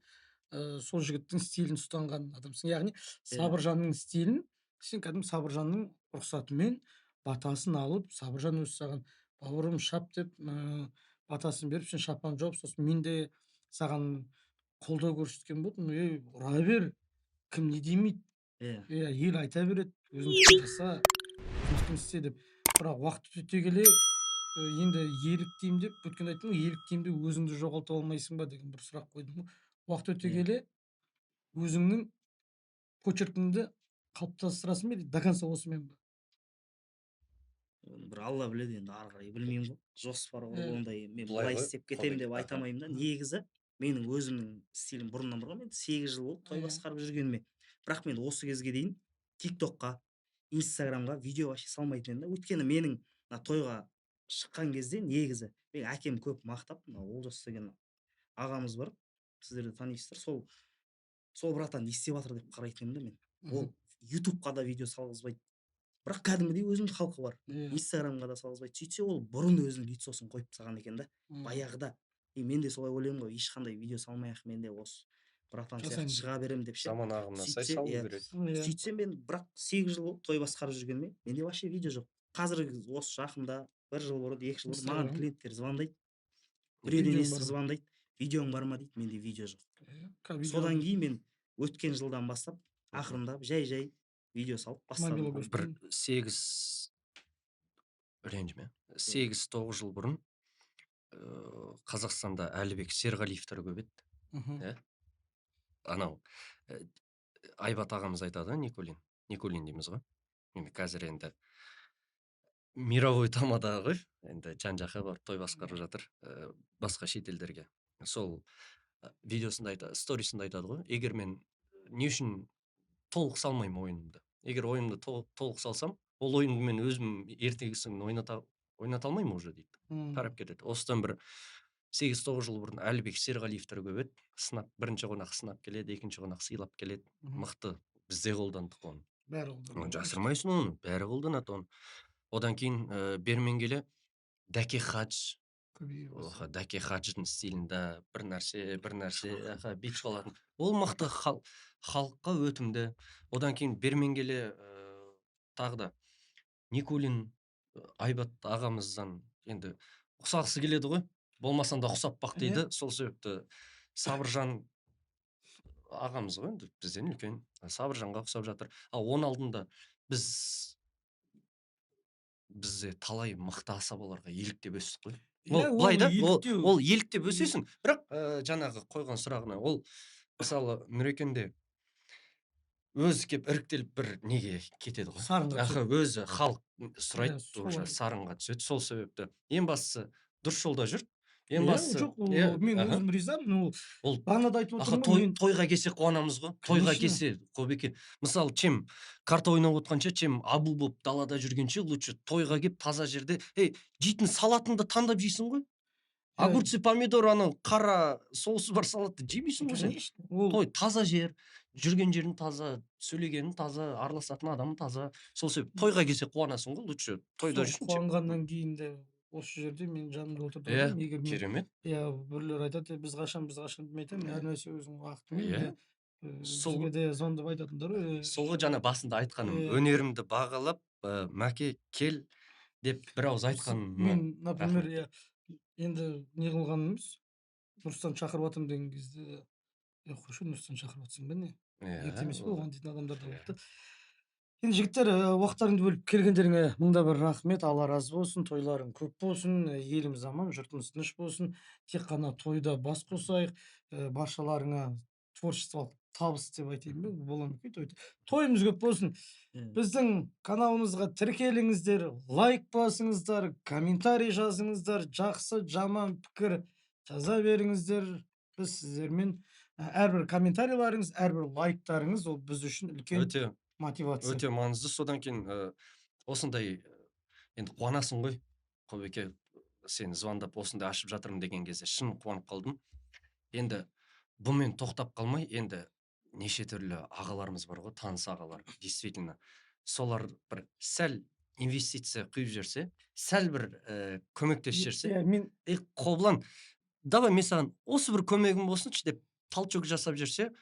сол жігіттің стилін ұстанған адамсың, яғни Сабыржанның стилін сен кәдімгі Сабыржанның рұқсатымен батасын алып, Сабыржан өзі саған «бауырым, шап» деп батасын беріп, сен шапан жауып, сосын мен де саған қолдау көрсеткен болдым: «Ей, ұра бер, кім не демейді». Иә. Иә, ел айта береді, өзіңдікін жаса, өзіңдікін істе деп. Бірақ уақыт өте келе енді еліктеймін деп, өткенде айттым ғой, еліктеймін деп өзіңді жоғалтып алмайсың ба деген бір сұрақ қойдым ғой. Уақыт өте келе өзіңнің почеркіңді қалыптастырасың ба или до конца осымен ба? Оны бір Алла біледі енді, ары қарай білмеймін ғой. Жоспар құру, ондай мен Былай былай ғой, істеп кетемін қалай? деп айта алмаймын да. Негізі менің өзімнің стилім бұрыннан бар ғой. Мен 8 жыл болды той басқарып жүргеніме, бірақ мен осы кезге дейін Тик Токқа, Инстаграмға видео вообще салмайтын едім да. Өйткені менің мына тойға шыққан кезде негізі менің әкем көп мақтап, мына Олжас деген ағамыз бар, сіздер де танисыздар, сол братан не істеп жатыр деп қарайтын едім да мен. Ол Ютубқа да видео салғызбайды, бірақ кәдімгідей өзінің халқы бар. Инстаграмға да салғызбайды. Сөйтсе, ол бұрын өзінің лицосын қойып тастаған екен да, баяғыда. И мен де солай ойлаймын ғой, ешқандай видео салмай ақ мен де осы братан сияқты Жасаймын деп. шыға беремін деп ше. Заман ағымына сай Сөйтсе, салу иә. керек. Сөйтсем, мен бірақ 8 жыл болды той басқарып жүргеніме, менде вообще видео жоқ. Қазір осы жақында, бір жыл бұрын, 2 жыл бұрын маған Инстаграм. клиенттер звондайды, біреуден Видеоң естіп бар ма? звондайды: «Видеоң бар ма?» — дейді. Менде видео жоқ. Видео. Содан кейін мен өткен жылдан бастап ақырындап, жай жай видео салып бастадым. Мобила Бір көштің. 8, ренжіме, 8-9 жыл бұрын Қазақстанда Әлібек Серғалиевтер көп еді. Иә, анау Айбат ағамыз айтады, Никулин, Никулин дейміз ғой енді. Қазір енді мировой тамада ғой енді, жан жаққа барып той басқарып жатыр, басқа шетелдерге. Сол видеосында айтады, сторисында айтады ғой: «Егер мен не үшін толық салмаймын ойынымды? Егер ойымды толық салсам, ол ойынды мен өзім ертеңгісін ойната алмаймын уже», — дейді. Тарап кетеді. Осыдан бір 8-9 жыл бұрын Әлібек Серғалиевтер көп еді. Сынап, бірінші қонақ сынап келеді, екінші қонақ сыйлап келеді. Мықты, біз де қолдандық оны. Бәрі қолданады. Оны жасырмайсың, оны бәрі қолданады оны. Одан кейін бермен келе Дәке Хадж. Көбейе бастады. Аха, Дәке Хадждың стилінде бір нәрсе, бір нәрсе, аха, бүйтіп қалатын. Ол мықты, халыққа өтімді. Одан кейін бермен келе тағы да Никулин, Айбат ағамыздан енді ұқсағысы келеді ғой, болмасаң да ұқсап бақ дейді. Сол себепті Сабыржан ағамыз ғой енді, бізден үлкен, Сабыржанға ұқсап жатыр. Ал оның алдында бізде талай мықты асабаларға еліктеп өстік қой. Ол Иә, былай да, ол, еліктеу. ол еліктеп өсесің, бірақ жаңағы қойған сұрағына, ол мысалы Нұрекенде өзі кеп іріктеліп бір неге кетеді ғой. Сарынға Аха, түседі. Өзі халық сұрайды, Иә, уже солай. сарынға түседі. Сол себепті ең бастысы дұрыс жолда жүр. Ең Иә, бастысы жоқ, ол иә, мен аха. өзім ризамын. Ол Ол бағана да айтып аха, отырмын ғой той мен. Тойға келсе, қуанамыз ғой. Тойға Конечно. келсе, Қобеке, мысалы, чем карта ойнап отқанша, чем абу болып далада жүргенше, лучше тойға келіп, таза жерде, ей, жейтін салатыңды таңдап жейсің ғой. Огурцы, помидор, анау қара соусы бар салатты жемейсің ғой сен. Конечно, ол Той таза жер, жүрген жерің таза, сөйлегенің таза, араласатын адамың таза. Сол себепті тойға келсе, қуанасың ғой, лучше тойда Сол жүрсін, чем қуанғаннан кейін де осы жерде менің жанымда отырды Иә, ғой. Егер мен керемет. Иә, біреулер айтады: «Е, біз қашан, біз қашан?» Мен айтамын: «Әр нәрсе өзінің уақытымен». Иә, Сол бізге де звондап айтатындар ғой. Сол ғой жаңа басында айтқаным. Өнерімді бағалап, «Мәке, кел» деп бір ауыз айтқаныма Мен, например, рахмет. иә, енді не қылғаным емес, «Нұрсұлтан шақырып жатырмын» деген кезде: «Е, қойшы, Нұрсұлтан шақырып жатсың ба, не, ерте емес пе Ол оған?» дейтін адамдар да иә. болды да. Енді, жігіттер, уақыттарыңды бөліп келгендеріңе мың да бір рахмет, Алла разы болсын, тойларың көп болсын, еліміз аман, жұртымыз тыныш болсын. Тек қана тойда бас қосайық, баршаларыңа творчестволық табыс деп айтайын ба, бола ма екен? Тойымыз көп болсын. Біздің каналымызға тіркеліңіздер, лайк басыңыздар, комментарий жазыңыздар, жақсы, жаман пікір жаза беріңіздер. Біз сіздермен әрбір комментарийларыңыз, әрбір лайктарыңыз ол біз үшін үлкен Өте мотивация. өте маңызды. Содан кейін осындай енді қуанасың ғой, Қобеке, сен звондап, осындай ашып жатырмын деген кезде шын қуанып қалдым. Енді бұмен тоқтап қалмай, енді неше түрлі ағаларымыз бар ғой, таныс ағалар, действительно солар бір сәл инвестиция құйып жіберсе, сәл бір көмектесіп жіберсе, Иә, мен «Ей, Қобылан, давай мен саған осы бір көмегім болсыншы» деп толчок жасап жіберсе,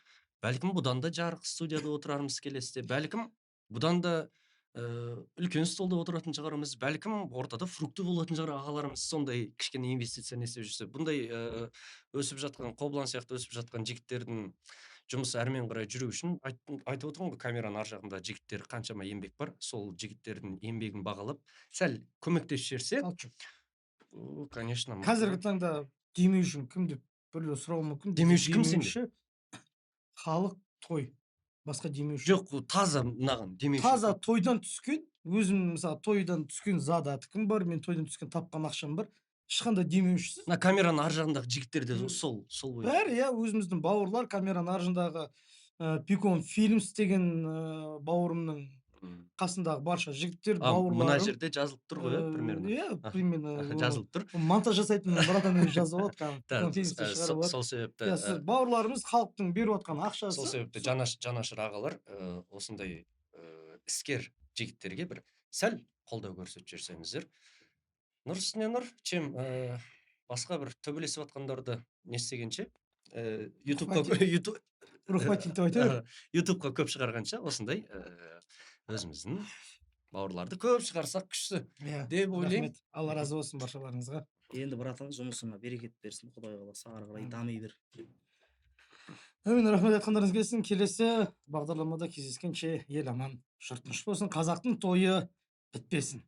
бәлкім, бұдан да жарық студияда отырармыз келесіде, бәлкім, бұдан да үлкен столда отыратын шығармыз, бәлкім, ортада фрукты болатын шығар. Ағаларымыз сондай кішкене инвестиция не істеп жүрсе, бұндай өсіп жатқан, Қобылан сияқты өсіп жатқан жігіттердің жұмысы әрмен қарай жүру үшін, айтып отырмын ғой, камераның ар жағында жігіттер, қаншама еңбек бар, сол жігіттердің еңбегін бағалап, сәл көмектесіп жіберсе, Толчок. О, конечно, мықты Қазіргі ғой. таңда демеушің кім деп біреулер сұрауы мүмкін. Бізде Демеуші кім сенде? демеуші халық, той, басқа демеуші Жоқ, ол таза мынаған демеуші Таза кім? тойдан түскен, өзім, мысалы, тойдан түскен задаткім бар, мен тойдан түскен тапқан ақшам бар, ешқандай демеушісіз. Мына камераның ар жағындағы жігіттер де сол бойынша. Бәрі, иә, өзіміздің бауырлар, камераның ар жағындағы Пикон Фильмс деген бауырымның қасындағы барша жігіттер, А, мына бауырларым. жерде жазылып тұр ғой, иә, примерно? Иә, примерно. Жазылып тұр. Монтаж жасайтын братан өзі жазып алады кәдімгі, Да, Пикон Фильмсте шығарып алады. сол себепті Иә, сіз бауырларымыз, халықтың беріп жатқан ақшасы. Сол себепті жанашыр ағалар, осындай іскер жігіттерге бір сәл қолдау көрсетіп жіберсеңіздер, нұр үстіне нұр, чем басқа бір төбелесіп жатқандарды не істегенше, Ютубқа Рухматин. Ютуб Рухматин деп айта бер. Ютубқа көп шығарғанша, осындай өзіміздің бауырларды көп шығарсақ, күшті Иә, деп ойлаймын. рахмет, Алла разы болсын баршаларыңызға. Енді, братан, жұмысыңа берекет берсін, құдай қаласа, ары қарай Әмин. дами бер. Әмин, рахмет, айтқандарыңыз келсін. Келесі бағдарламада кездескенше ел аман, жұрт тыныш болсын, қазақтың тойы бітпесін.